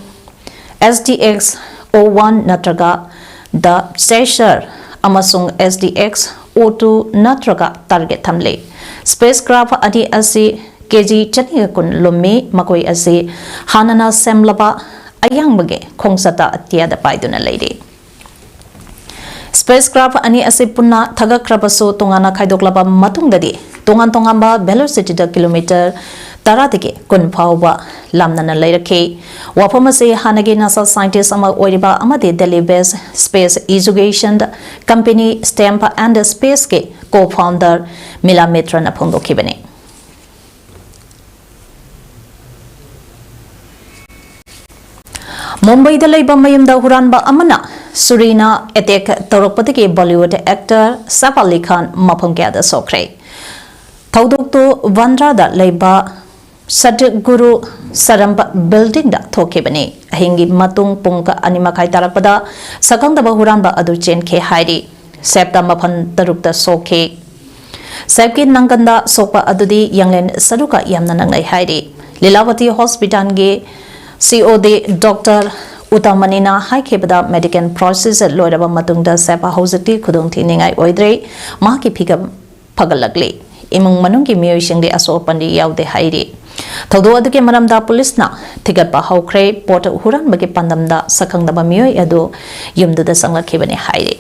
S D X O one ꯅꯠꯇ꯭ꯔꯒ The Chaser ꯑꯃꯁꯨꯡ S D X O two ꯅꯠꯇ꯭ꯔꯒ Target ꯊꯝꯂꯤ꯫ Spacecraft ꯑꯅꯤ ꯑꯁꯤ ꯀꯦ ꯖꯤ ꯆꯅꯤꯒ ꯀꯨꯟ ꯂꯨꯝꯃꯤ꯫ ꯃꯈꯣꯏ ꯑꯁꯤ ꯍꯥꯟꯅꯅ ꯁꯦꯝꯂꯕ ꯑꯌꯥꯡꯕꯒꯤ ꯈꯣꯡꯆꯠꯇ ꯑꯇꯤꯌꯥꯗ ꯄꯥꯏꯗꯨꯅ ꯂꯩꯔꯤ꯫ Spacecraft ꯑꯅꯤ ꯑꯁꯤ ꯄꯨꯟꯅ ꯊꯥꯒꯠꯈ꯭ꯔꯕꯁꯨ, ꯇꯣꯉꯥꯟꯅ ꯈꯥꯏꯗꯣꯛꯂꯕ ꯃꯇꯨꯡꯗꯗꯤ ꯇꯣꯉꯥꯟ ꯇꯣꯉꯥꯟꯕ velocity ꯗ kilometre ꯇꯔꯥꯗꯒꯤ ꯀꯨꯟ ꯐꯥꯎꯕ ꯂꯥꯝꯅꯅ ꯂꯩꯔꯛꯈꯤ꯫ ꯋꯥꯐꯝ ꯑꯁꯤ ꯍꯥꯟꯅꯒꯤ NASA scientist ꯑꯃ ꯑꯣꯏꯔꯤꯕ ꯑꯃꯗꯤ Delhi based space education company Stamp and Space ꯀꯤ co-founder ꯃꯤꯂꯥ ꯃꯤꯇ꯭ꯔꯅ ꯐꯣꯡꯗꯣꯛꯈꯤꯕꯅꯤ꯫ ꯃꯨꯝꯕꯩꯗ ꯂꯩꯕ ꯃꯌꯨꯝꯗ ꯍꯨꯔꯥꯟꯕ ꯑꯃꯅ ꯁꯨꯔꯤꯅ attack ꯇꯧꯔꯛꯄꯗꯒꯤ Bollywood actor Saif Ali Khan ꯃꯐꯝ ꯀꯌꯥꯗ ꯁꯣꯛꯈ꯭ꯔꯦ꯫ ꯊꯧꯗꯣꯛꯇꯨ ꯕꯥꯟꯗ꯭ꯔꯥꯗ ꯂꯩꯕ ꯁꯠꯒꯨꯔꯨ ꯁꯔꯝꯕ building ꯗ ꯊꯣꯛꯈꯤꯕꯅꯤ꯫ ꯑꯍꯤꯡꯒꯤ ꯃꯇꯨꯡ ꯄꯨꯡ ꯑꯅꯤ ꯃꯈꯥꯏ ꯇꯥꯔꯛꯄꯗ ꯁꯛꯈꯪꯗꯕ ꯍꯨꯔꯥꯟꯕ ꯑꯗꯨ ꯆꯦꯟꯈꯤ ꯍꯥꯏꯔꯤ꯫ ꯁꯦꯐꯇ ꯃꯐꯝ ꯇꯔꯨꯛꯇ ꯁꯣꯛꯈꯤ꯫ ꯁꯦꯐꯀꯤ ꯅꯪꯒꯟꯗ ꯁꯣꯛꯄ ꯑꯗꯨꯗꯤ ꯌꯥꯡꯂꯦꯟ ꯁꯔꯨꯒ ꯌꯥꯝꯅ ꯅꯛꯅꯩ ꯍꯥꯏꯔꯤ꯫ ꯂꯤꯂꯥꯋꯇꯤ ꯍꯣꯁꯄꯤꯇꯥꯜꯒꯤ C O D Doctor ꯎꯇꯃꯅꯤꯅ ꯍꯥꯏꯈꯤꯕꯗ, medical process ꯂꯣꯏꯔꯕ ꯃꯇꯨꯡꯗ ꯁꯦꯐ ꯍꯧꯖꯤꯛꯇꯤ ꯈꯨꯗꯣꯡꯊꯤꯅꯤꯡꯉꯥꯏ ꯑꯣꯏꯗ꯭ꯔꯦ꯫ ꯃꯍꯥꯛꯀꯤ ꯐꯤꯕꯝ ꯐꯒꯠꯂꯛꯂꯤ꯫ ꯏꯃꯨꯡ ꯃꯅꯨꯡꯒꯤ ꯃꯤꯑꯣꯏꯁꯤꯡꯗꯤ ꯑꯁꯣꯛ ꯑꯄꯟꯗꯤ ꯌꯥꯎꯗꯦ ꯍꯥꯏꯔꯤ꯫ ꯊꯧꯗꯣꯛ ꯑꯗꯨꯒꯤ ꯃꯔꯝꯗ ꯄꯨꯂꯤꯁꯅ ꯊꯤꯒꯠꯄ ꯍꯧꯈ꯭ꯔꯦ꯫ ꯄꯣꯠ ꯍꯨꯔꯥꯟꯕꯒꯤ ꯄꯥꯟꯗꯝꯗ ꯁꯛꯈꯪꯗꯕ ꯃꯤꯑꯣꯏ ꯑꯗꯨ ꯌꯨꯝꯗꯨꯗ ꯆꯪꯂꯛꯈꯤꯕꯅꯤ ꯍꯥꯏꯔꯤ꯫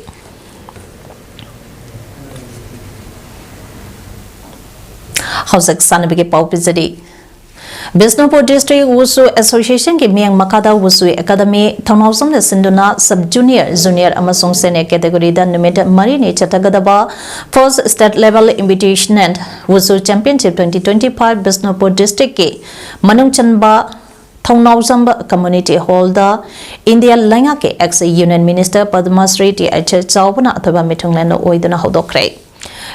ꯍꯧꯖꯤꯛ ꯁꯥꯟꯅꯕꯒꯤ ꯄꯥꯎ ꯄꯤꯖꯔꯤ꯫ ꯕꯤꯁꯅꯨꯄꯨꯔ District Wushu Association ꯒꯤ ꯃꯤꯠꯌꯦꯡ ꯃꯈꯥꯗ Wushu Academy ꯊꯧꯅꯥꯎꯖꯝꯅ ꯁꯤꯟꯗꯨꯅ sub junior, junior ꯑꯃꯁꯨꯡ senior category ꯗ ꯅꯨꯃꯤꯠ ꯃꯔꯤꯅꯤ ꯆꯠꯊꯒꯗꯕ First State Level Invitational Wushu Championship twenty twenty-five Bishnupur district ꯀꯤ ꯃꯅꯨꯡ ꯆꯟꯕ ꯊꯧꯅꯥꯎꯖꯝ Community Hall ꯗ ꯏꯟꯗꯤꯌꯥ ꯂꯩꯉꯥꯛꯀꯤ ex Union Minister Padma Shri T H ꯆꯥꯎꯕꯅ ꯑꯊꯣꯏꯕ ꯃꯤꯊꯨꯡꯂꯦꯟ ꯑꯣꯏꯗꯨꯅ ꯍꯧꯗꯣꯛꯈ꯭ꯔꯦ꯫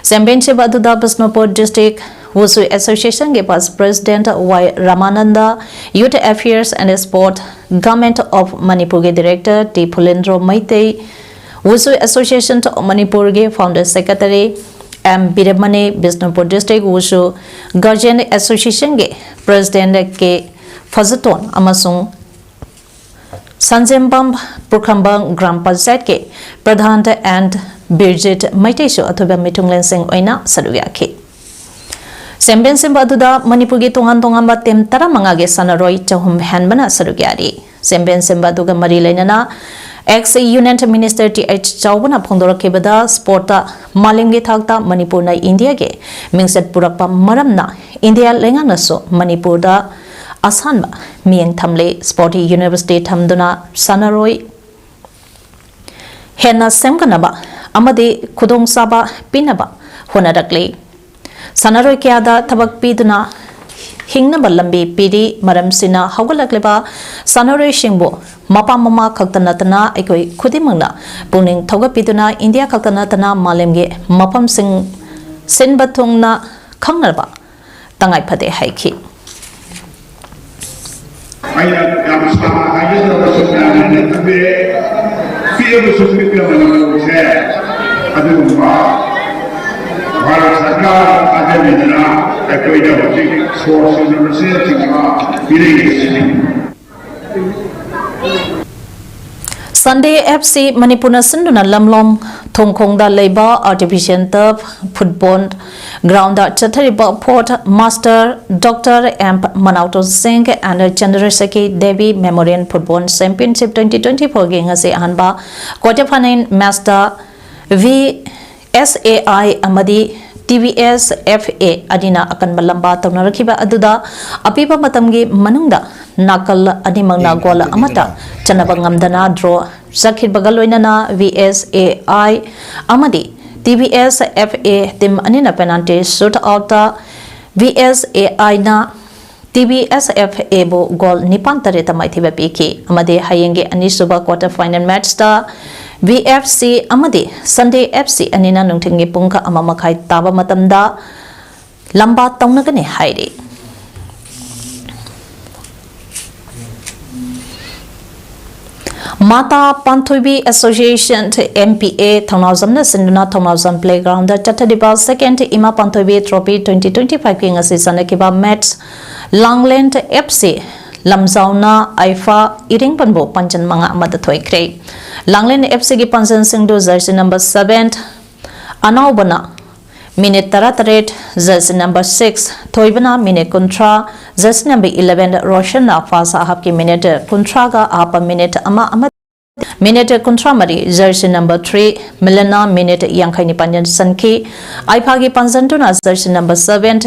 Championship ꯑꯗꯨꯗ ꯕꯤꯁꯅꯨꯄꯨꯔ District Wushu Association ꯒꯤ Vice President Y Ramananda, Youth Affairs and Sport, Government of Manipur ꯒꯤ Director T Phulendro Meitei, Wushu Association of Manipur ꯒꯤ Founder Secretary M Biremani, Bishnupur District Wushu Guardian Association ꯒꯤ President K Fazaton ꯑꯃꯁꯨꯡ ꯁꯟꯖꯦꯝꯕꯝ ꯄꯨꯈ꯭ꯔꯝꯕꯝ gram ꯄꯟꯆꯥꯌꯠꯀꯤ ꯄ꯭ꯔꯙꯥꯟ and ꯕꯤꯔꯖꯤꯠ ꯃꯩꯇꯩꯁꯨ ꯑꯊꯣꯏꯕ ꯃꯤꯊꯨꯡꯂꯦꯟꯁꯤꯡ ꯑꯣꯏꯅ ꯁꯔꯨꯛ ꯌꯥꯈꯤ꯫ Championship ꯑꯗꯨꯗ ꯃꯅꯤꯄꯨꯔꯒꯤ ꯇꯣꯉꯥꯟ ꯇꯣꯉꯥꯟꯕ ꯇꯤꯝ ꯇꯔꯥꯃꯉꯥꯒꯤ ꯁꯥꯟꯅꯔꯣꯏ ꯆꯍꯨꯝ ꯍꯦꯟꯕꯅ ꯁꯔꯨꯛ ꯌꯥꯔꯤ꯫ ꯆꯦꯝꯄꯤꯌꯟꯁꯤꯞ ꯑꯗꯨꯒ ꯃꯔꯤ ꯂꯩꯅꯅ ex Union Minister T H ꯆꯥꯎꯕꯅ ꯐꯣꯡꯗꯣꯔꯛꯈꯤꯕꯗ, ꯁ꯭ꯄꯣꯔꯠꯇ ꯃꯥꯂꯦꯝꯒꯤ ꯊꯥꯛꯇ ꯃꯅꯤꯄꯨꯔꯅ ꯏꯟꯗꯤꯌꯥꯒꯤ ꯃꯤꯡꯆꯠ ꯄꯨꯔꯛꯄ ꯃꯔꯝꯅ ꯏꯟꯗꯤꯌꯥ ꯂꯩꯉꯥꯛꯅꯁꯨ ꯃꯅꯤꯄꯨꯔꯗ ꯑꯁꯥꯟꯕ ꯃꯤꯠꯌꯦꯡ ꯊꯝꯂꯤ꯫ ꯁ꯭ꯄꯣꯔꯠ ꯌꯨꯅꯤꯚꯔꯁꯤꯇꯤ ꯊꯝꯗꯨꯅ ꯁꯥꯟꯅꯔꯣꯏ ꯍꯦꯟꯅ ꯁꯦꯝꯒꯠꯅꯕ ꯑꯃꯗꯤ ꯈꯨꯗꯣꯡꯆꯥꯕ ꯄꯤꯅꯕ ꯍꯣꯠꯅꯔꯛꯂꯤ꯫ ꯁꯥꯟꯅꯔꯣꯏ ꯀꯌꯥꯗ ꯊꯕꯛ ꯄꯤꯗꯨꯅ ꯍꯤꯡꯅꯕ ꯂꯝꯕꯤ ꯄꯤꯔꯤ꯫ ꯃꯔꯝꯁꯤꯅ ꯍꯧꯒꯠꯂꯛꯂꯤꯕ ꯁꯥꯟꯅꯔꯣꯏꯁꯤꯡꯕꯨ ꯃꯄꯥ ꯃꯃꯥ ꯈꯛꯇ ꯅꯠꯇꯅ ꯑꯩꯈꯣꯏ ꯈꯨꯗꯤꯡꯃꯛꯅ ꯄꯨꯛꯅꯤꯡ ꯊꯧꯒꯠꯄꯤꯗꯨꯅ ꯏꯟꯗꯤꯌꯥ ꯈꯛꯇ ꯅꯠꯇꯅ ꯃꯥꯂꯦꯝꯒꯤ ꯃꯐꯝꯁꯤꯡ ꯁꯤꯟꯕ ꯊꯨꯡꯅ ꯈꯪꯅꯕ ꯇꯉꯥꯏ ꯐꯗꯦ ꯍꯥꯏꯈꯤ꯫ ꯑꯩꯅ ꯌꯥꯝ ꯁꯥꯡꯅ ꯍꯥꯏꯖꯗ꯭ꯔꯕꯁꯨ ꯃꯌꯥꯝꯅ ꯈꯪꯕꯤꯔꯦ꯫ ꯄꯤꯛꯑꯕꯁꯨ ꯄꯤꯛꯂꯕ ꯃꯅꯤꯄꯨꯔꯁꯦ ꯑꯗꯨꯒꯨꯝꯕ ꯚꯥꯔꯠ ꯁꯔꯀꯥꯔ ꯊꯥꯖꯕꯤꯗꯅ ꯑꯩꯈꯣꯏꯗ ꯍꯧꯖꯤꯛ ꯁꯣꯔꯁ ꯌꯨꯅꯤꯚꯔꯁꯤꯅꯆꯤꯡꯕ ꯄꯤꯔꯛꯏꯕꯁꯤꯅꯤ꯫ Sunday F C ꯃꯅꯤꯄꯨꯔꯅ ꯁꯤꯟꯗꯨꯅ ꯂꯝꯂꯣꯡ ꯊꯣꯡꯈꯣꯡꯗ ꯂꯩꯕ Artificial Turf Football Ground ꯆꯠꯊꯔꯤꯕ Fourth Master Doctor M Manavto Singh and Chandrasekhi Devi Memorial Football Championship twenty twenty-four ꯒꯤ ꯉꯁꯤ ꯑꯍꯥꯟꯕ quarter final match ꯇ V S A I ꯑꯃꯗꯤ T V S F A ꯑꯅꯤꯅ ꯑꯀꯟꯕ ꯂꯝꯕꯥ ꯇꯧꯅꯔꯛꯈꯤꯕ ꯑꯗꯨꯗ ꯑꯄꯤꯕ ꯃꯇꯝꯒꯤ ꯃꯅꯨꯡꯗ ꯅꯥꯀꯜ ꯑꯅꯤꯃꯛꯅ ꯒꯣꯜ ꯑꯃꯠꯇ ꯆꯟꯅꯕ ꯉꯝꯗꯅ draw ꯆꯠꯈꯤꯕꯒ ꯂꯣꯏꯅꯅ V S A I ꯑꯃꯗꯤ T V S F A team ꯑꯅꯤꯅ penalty shoot out ꯇ V S A I ꯅ T V S F A ꯕꯨ ꯒꯣꯜ ꯅꯤꯄꯥꯟ ꯇꯔꯦꯠꯇ ꯃꯥꯏꯊꯤꯕ ꯄꯤꯈꯤ ꯑꯃꯗꯤ ꯍꯌꯦꯡꯒꯤ ꯑꯅꯤꯁꯨꯕ quarter final match ꯇ V F C ꯑꯃꯗꯤ Sunday F C ꯑꯅꯤꯅ ꯅꯨꯡꯊꯤꯜꯒꯤ ꯄꯨꯡ ꯑꯃ ꯃꯈꯥꯏ ꯇꯥꯕ ꯃꯇꯝꯗ ꯂꯝꯕꯥ ꯇꯧꯅꯒꯅꯤ ꯍꯥꯏꯔꯤ꯫ ꯃꯥꯇꯥ ꯄꯥꯟꯊꯣꯏꯕꯤ ꯑꯦꯁꯣꯁꯤꯌꯦꯁꯟ, ꯑꯦꯝ ꯄꯤ ꯑꯦ, ꯊꯧꯅꯥꯎꯖꯝꯅ ꯁꯤꯟꯗꯨꯅ ꯊꯧꯅꯥꯎꯖꯝ ꯄ꯭ꯂꯦꯒ꯭ꯔꯥꯎꯟꯗ ꯆꯠꯊꯔꯤꯕ ꯁꯦꯀꯦꯟ ꯏꯃꯥ ꯄꯥꯟꯊꯣꯏꯕꯤ ꯇ꯭ꯔꯣꯐꯤ ꯇ꯭ꯋꯦꯟꯇꯤ ꯇ꯭ꯋꯦꯟꯇꯤ ꯐꯥꯏꯚꯀꯤ ꯉꯁꯤ ꯁꯥꯟꯅꯈꯤꯕ ꯃꯦꯠꯆ ꯂꯥꯡꯂꯦꯟ ꯑꯦꯐ ꯁꯤ ꯂꯝꯖꯥꯎꯅ ꯑꯥꯏꯐꯥ ꯏꯔꯦꯡꯕꯟꯕꯨ ꯄꯥꯟꯖꯟ ꯃꯉꯥ ꯑꯃꯗ ꯊꯣꯏꯈ꯭ꯔꯦ꯫ ꯂꯥꯡꯂꯦꯟ ꯑꯦꯐ ꯁꯤꯒꯤ ꯄꯥꯟꯖꯟꯁꯤꯡꯗꯨ ꯖꯔꯁꯤ ꯅꯝꯕꯔ ꯁꯚꯦꯟ ꯑꯅꯥꯎꯕꯅ ꯃꯤꯅꯤꯠ ꯇꯔꯥꯇꯔꯦꯠ, ꯖꯔꯁꯤ ꯅꯝꯕꯔ ꯁꯤꯛꯁ ꯊꯣꯏꯕꯅ ꯃꯤꯅꯤꯠ ꯀꯨꯟꯊ꯭ꯔꯥ, ꯖꯔꯁꯤ ꯅꯝꯕꯔ ꯏꯂꯦꯚꯦꯟ ꯔꯣꯁꯟꯅ ꯐꯥꯔꯁ ꯍꯥꯞꯀꯤ ꯃꯤꯅꯤꯠ ꯀꯨꯟꯊ꯭ꯔꯥꯒ ꯑꯍꯥꯞꯄ ꯃꯤꯅꯤꯠ ꯑꯃ ꯑꯃ ꯃꯤꯅꯤꯠ ꯀꯨꯟꯊ꯭ꯔꯥ ꯃꯔꯤ, ꯖꯔꯁꯤ ꯅꯝꯕꯔ ꯊ꯭ꯔꯤ ꯃꯤꯂꯟꯅ ꯃꯤꯅꯤꯠ ꯌꯥꯡꯈꯩ ꯅꯤꯄꯥꯟ ꯆꯟꯈꯤ꯫ ꯑꯥꯏꯐꯥꯒꯤ ꯄꯥꯟꯖꯟꯗꯨꯅ ꯖꯔꯁꯤ ꯅꯝꯕꯔ ꯁꯚꯦꯟ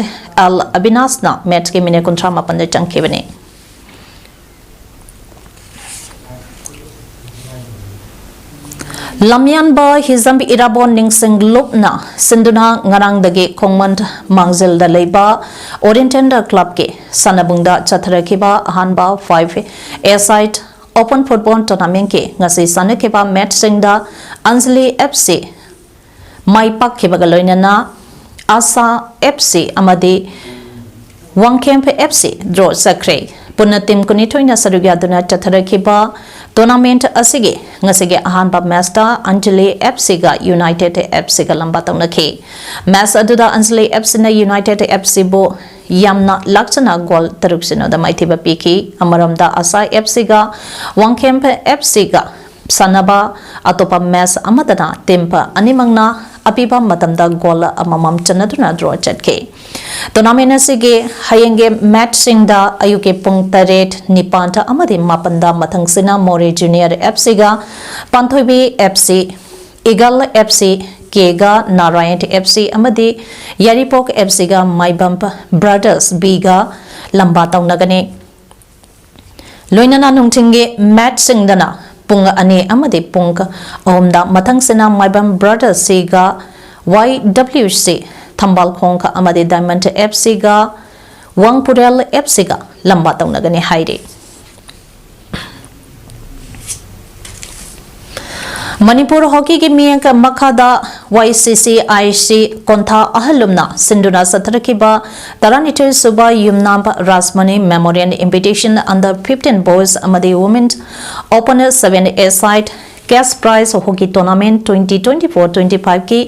ꯑꯦꯜ ꯑꯕꯤꯅꯥꯁꯅ ꯃꯦꯠꯆꯀꯤ ꯃꯤꯅꯤꯠ ꯀꯨꯟꯊ꯭ꯔꯥ ꯃꯥꯄꯟꯗ ꯆꯪꯈꯤꯕꯅꯤ꯫ ꯂꯝꯌꯥꯟꯕ ꯍꯤꯖꯝ ꯏꯔꯥꯕꯣꯟ ꯅꯤꯡꯁꯤꯡ ꯂꯨꯞꯅ ꯁꯤꯟꯗꯨꯅ ꯉꯔꯥꯡꯗꯒꯤ ꯈꯣꯡꯃꯟ ꯃꯥꯡꯖꯤꯜꯗ ꯂꯩꯕ ꯑꯣꯔꯤꯌꯦꯟꯇꯦꯜ ꯀ꯭ꯂꯕꯀꯤ ꯁꯥꯟꯅꯕꯨꯡꯗ ꯆꯠꯊꯔꯛꯈꯤꯕ ꯑꯍꯥꯟꯕ ꯐꯥꯏꯚ ꯑꯦ ꯁꯥꯏꯠ ꯑꯣꯄꯟ ꯐꯨꯠꯕꯣꯜ ꯇꯣꯔꯅꯥꯃꯦꯟꯠꯀꯤ ꯉꯁꯤ ꯁꯥꯟꯅꯈꯤꯕ ꯃꯦꯠꯆꯁꯤꯡꯗ ꯑꯟꯖꯂꯤ ꯑꯦꯐ ꯁꯤ ꯃꯥꯏ ꯄꯥꯛꯈꯤꯕꯒ ꯂꯣꯏꯅꯅ ꯑꯁꯥ ꯑꯦꯐ ꯁꯤ ꯑꯃꯗꯤ ꯋꯥꯡꯈꯦꯝ ꯑꯦꯐ ꯁꯤ ꯗ꯭ꯔꯣ ꯆꯠꯈ꯭ꯔꯦ꯫ ꯄꯨꯟꯅ ꯇꯤꯝ ꯀꯨꯟꯅꯤꯊꯣꯏꯅ ꯁꯔꯨꯛ ꯌꯥꯗꯨꯅ ꯆꯠꯊꯔꯛꯈꯤꯕ ꯇꯣꯔꯅꯥꯃꯦꯟꯠ ꯑꯁꯤꯒꯤ ꯉꯁꯤꯒꯤ ꯑꯍꯥꯟꯕ ꯃꯦꯠꯆꯇ ꯑꯟꯖꯂꯤ ꯑꯦꯐ ꯁꯤꯒ ꯌꯨꯅꯥꯏꯇꯦꯗ ꯑꯦꯐ ꯁꯤꯒ ꯂꯝꯕꯥ ꯇꯧꯅꯈꯤ꯫ ꯃꯦꯠꯆ ꯑꯗꯨꯗ ꯑꯟꯖꯂꯤ ꯑꯦꯐ ꯁꯤꯅ ꯌꯨꯅꯥꯏꯇꯦꯗ ꯑꯦꯐ ꯁꯤꯕꯨ ꯌꯥꯝꯅ ꯂꯥꯛꯆꯅ ꯒꯣꯜ ꯇꯔꯨꯛ ꯁꯤꯅꯣꯗ ꯃꯥꯏꯊꯤꯕ ꯄꯤꯈꯤ꯫ ꯑꯃꯔꯣꯝꯗ ꯑꯁꯥ ꯑꯦꯐ ꯁꯤꯒ ꯋꯥꯡꯈꯦꯝ ꯑꯦꯐ ꯁꯤꯒ ꯁꯥꯟꯅꯕ ꯑꯇꯣꯞꯄ ꯃꯦꯆ ꯑꯃꯗꯅ ꯇꯤꯝ ꯑꯅꯤꯃꯛꯅ ꯑꯄꯤꯕ ꯃꯇꯝꯗ ꯒꯣꯜ ꯑꯃꯃꯝ ꯆꯟꯅꯗꯨꯅ ꯗ꯭ꯔꯣ ꯆꯠꯈꯤ꯫ ꯇꯣꯔꯅꯥꯃꯦꯟ ꯑꯁꯤꯒꯤ ꯍꯌꯦꯡꯒꯤ ꯃꯦꯆꯁꯤꯡꯗ ꯑꯌꯨꯛꯀꯤ ꯄꯨꯡ ꯇꯔꯦꯠ, ꯅꯤꯄꯥꯟꯗ ꯑꯃꯗꯤ ꯃꯥꯄꯟꯗ ꯃꯊꯪꯁꯤꯅ ꯃꯣꯔꯦ ꯖꯨꯅꯤꯌꯔ ꯑꯦꯐ ꯁꯤꯒ Panthoibi F C, eagle F C ꯀꯦꯒ ꯅꯥꯔꯥꯌꯟ ꯑꯦꯐ ꯁꯤ ꯑꯃꯗꯤ ꯌꯥꯏꯔꯤꯄꯣꯛ ꯑꯦꯐ ꯁꯤꯒ ꯃꯥꯏꯕꯝ ꯕ꯭ꯔꯗꯔꯁ ꯕꯤꯒ ꯂꯝꯕꯥ ꯇꯧꯅꯒꯅꯤ꯫ ꯂꯣꯏꯅꯅ ꯅꯨꯡꯊꯤꯜꯒꯤ ꯃꯦꯠꯁꯁꯤꯡꯗꯅ ꯄꯨꯡ ꯑꯅꯤ ꯑꯃꯗꯤ ꯄꯨꯡ ꯑꯍꯨꯝꯗ ꯃꯊꯪꯁꯤꯅ ꯃꯥꯏꯕꯝ ꯕ꯭ꯔꯗꯔꯁ ꯁꯤꯒ ꯋꯥꯏ ꯗꯕ꯭ꯂꯤꯎ ꯁꯤ ꯊꯝꯕꯥꯜ ꯈꯣꯡ ꯑꯃꯗꯤ ꯗꯥꯏꯃꯟ ꯑꯦꯐ ꯁꯤꯒ ꯋꯥꯡꯄꯨꯔꯦꯜ ꯑꯦꯐ ꯁꯤꯒ ꯂꯝꯕꯥ ꯇꯧꯅꯒꯅꯤ ꯍꯥꯏꯔꯤ꯫ ꯃꯅꯤꯄꯨꯔ ꯍꯣꯀꯤꯒꯤ ꯃꯤꯠꯌꯦꯡ ꯃꯈꯥꯗ YCCIC ꯀꯣꯟꯊꯥ ꯑꯍꯜꯂꯨꯝꯅ ꯁꯤꯟꯗꯨꯅ ꯆꯠꯊꯔꯛꯈꯤꯕ ꯇꯔꯥꯅꯤꯊꯣꯏ ꯁꯨꯕ ꯌꯨꯝꯅꯥꯝ Rajmani Memorial Invitation Under fifteen Boys ꯑꯃꯗꯤ Women Open seven-a-side Cash Prize Hockey Tournament twenty twenty-four twenty-five ꯀꯤ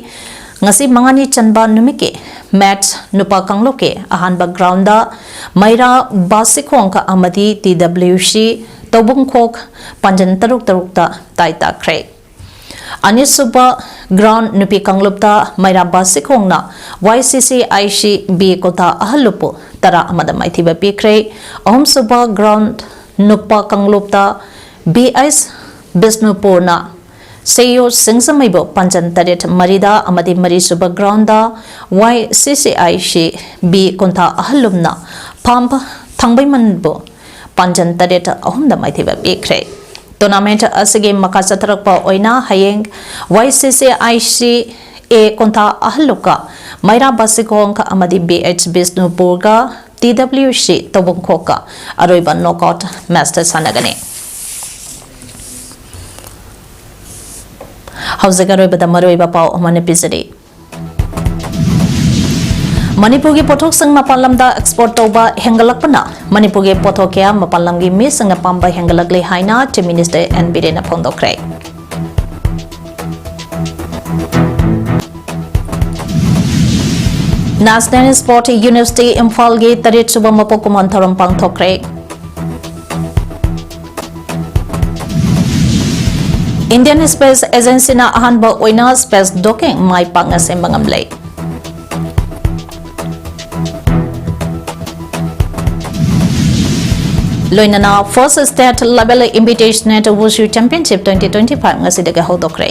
ꯉꯁꯤ ꯃꯉꯥꯅꯤ ꯆꯟꯕ ꯅꯨꯃꯤꯠꯀꯤ match ꯅꯨꯄꯥ ꯀꯥꯡꯂꯨꯞꯀꯤ ꯑꯍꯥꯟꯕ ground ꯗ ꯃꯩꯔꯥ ꯕꯥꯁꯤꯈꯣꯡ ꯑꯃꯗꯤ TWC ꯇꯧꯕꯨꯡꯈꯣꯛ ꯄꯥꯟꯖꯟ ꯇꯔꯨꯛ ꯇꯔꯨꯛꯇ ꯇꯥꯏ ꯇꯥꯈ꯭ꯔꯦ꯫ ꯑꯅꯤꯁꯨꯕ ground ꯅꯨꯄꯤ ꯀꯥꯡꯂꯨꯞꯇ ꯃꯩꯔꯥ ꯕꯥꯁꯤꯈꯣꯡꯅ YCCIC B ꯀꯣꯟꯊꯥ ꯑꯍꯜꯂꯨꯞꯄꯨ ꯇꯔꯥ ꯑꯃꯗ ꯃꯥꯏꯊꯤꯕ ꯄꯤꯈ꯭ꯔꯦ꯫ ꯑꯍꯨꯝꯁꯨꯕ ground ꯅꯨꯄꯥ ꯀꯥꯡꯂꯨꯞꯇ BH ꯕꯤꯁꯅꯨꯄꯨꯔꯅ ꯁꯦꯌꯣ ꯁꯤꯡꯖꯃꯩꯕꯨ ꯄꯥꯟꯖꯟ ꯇꯔꯦꯠ ꯃꯔꯤꯗ ꯑꯃꯗꯤ ꯃꯔꯤꯁꯨꯕ ground ꯗ YCCIC B ꯀꯣꯟꯊꯥ ꯑꯍꯜꯂꯨꯝꯅ ꯐꯥꯝ ꯊꯥꯡꯕꯩꯃꯟꯕꯨ ꯄꯥꯟꯖꯟ ꯇꯔꯦꯠ ꯑꯍꯨꯝꯗ ꯃꯥꯏꯊꯤꯕ ꯄꯤꯈ꯭ꯔꯦ꯫ Tournament ꯑꯁꯤꯒꯤ ꯃꯈꯥ ꯆꯠꯊꯔꯛꯄ ꯑꯣꯏꯅ ꯍꯌꯦꯡ YCCIC A ꯀꯣꯟꯊꯥ ꯑꯍꯜꯂꯨꯞꯀ ꯃꯩꯔꯥ ꯕꯥꯁꯤꯈꯣꯡ ꯑꯃꯗꯤ BH ꯕꯤꯁꯅꯨꯄꯨꯔꯒ TWC ꯇꯧꯕꯨꯡꯈꯣꯛꯀ ꯑꯔꯣꯏꯕ knockout match ꯇ ꯁꯥꯟꯅꯒꯅꯤ꯫ ꯍꯧꯖꯤꯛ ꯑꯔꯣꯏꯕꯗ ꯃꯔꯨꯑꯣꯏꯕ ꯄꯥꯎ ꯑꯃꯅ ꯄꯤꯖꯔꯤ꯫ ꯃꯅꯤꯄꯨꯔꯒꯤ ꯄꯣꯠꯊꯣꯛꯁꯤꯡ ꯃꯄꯥꯟ ꯂꯝꯗ export ꯇꯧꯕ ꯍꯦꯟꯒꯠꯂꯛꯄꯅ ꯃꯅꯤꯄꯨꯔꯒꯤ ꯄꯣꯠꯊꯣꯛ ꯀꯌꯥ ꯃꯄꯥꯟ ꯂꯝꯒꯤ ꯃꯤꯁꯤꯡꯅ ꯄꯥꯝꯕ ꯍꯦꯟꯒꯠꯂꯛꯂꯦ ꯍꯥꯏꯅ Chief Minister N ꯕꯤꯔꯦꯟꯅ ꯐꯣꯡꯗꯣꯛꯈ꯭ꯔꯦ꯫ National Sport University ꯏꯝꯐꯥꯜꯒꯤ ꯇꯔꯦꯠ ꯁꯨꯕ ꯃꯄꯣꯛ ꯀꯨꯝꯑꯣꯟ ꯊꯧꯔꯝ ꯄꯥꯡꯊꯣꯛꯈ꯭ꯔꯦ꯫ Indian Space Agency ꯅ ꯑꯍꯥꯟꯕ ꯑꯣꯏꯅ space docking ꯃꯥꯏ ꯄꯥꯛꯅ ꯁꯦꯝꯕ ꯉꯝꯂꯦ꯫ ꯂꯣꯏꯅꯅ First State Level Invitational Wushu Championship twenty twenty-five ꯉꯁꯤꯗꯒꯤ ꯍꯧꯗꯣꯛꯈ꯭ꯔꯦ꯫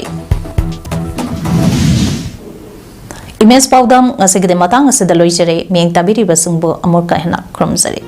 Image ꯄꯥꯎꯗꯝ ꯉꯁꯤꯒꯤꯗꯤ ꯃꯇꯥꯡ ꯑꯁꯤꯗ ꯂꯣꯏꯖꯔꯦ꯫ ꯃꯤꯠꯌꯦꯡ ꯇꯥꯕꯤꯔꯤꯕꯁꯤꯡꯕꯨ ꯑꯃꯨꯛꯀ ꯍꯦꯟꯅ ꯈꯨꯔꯨꯝꯖꯔꯤ꯫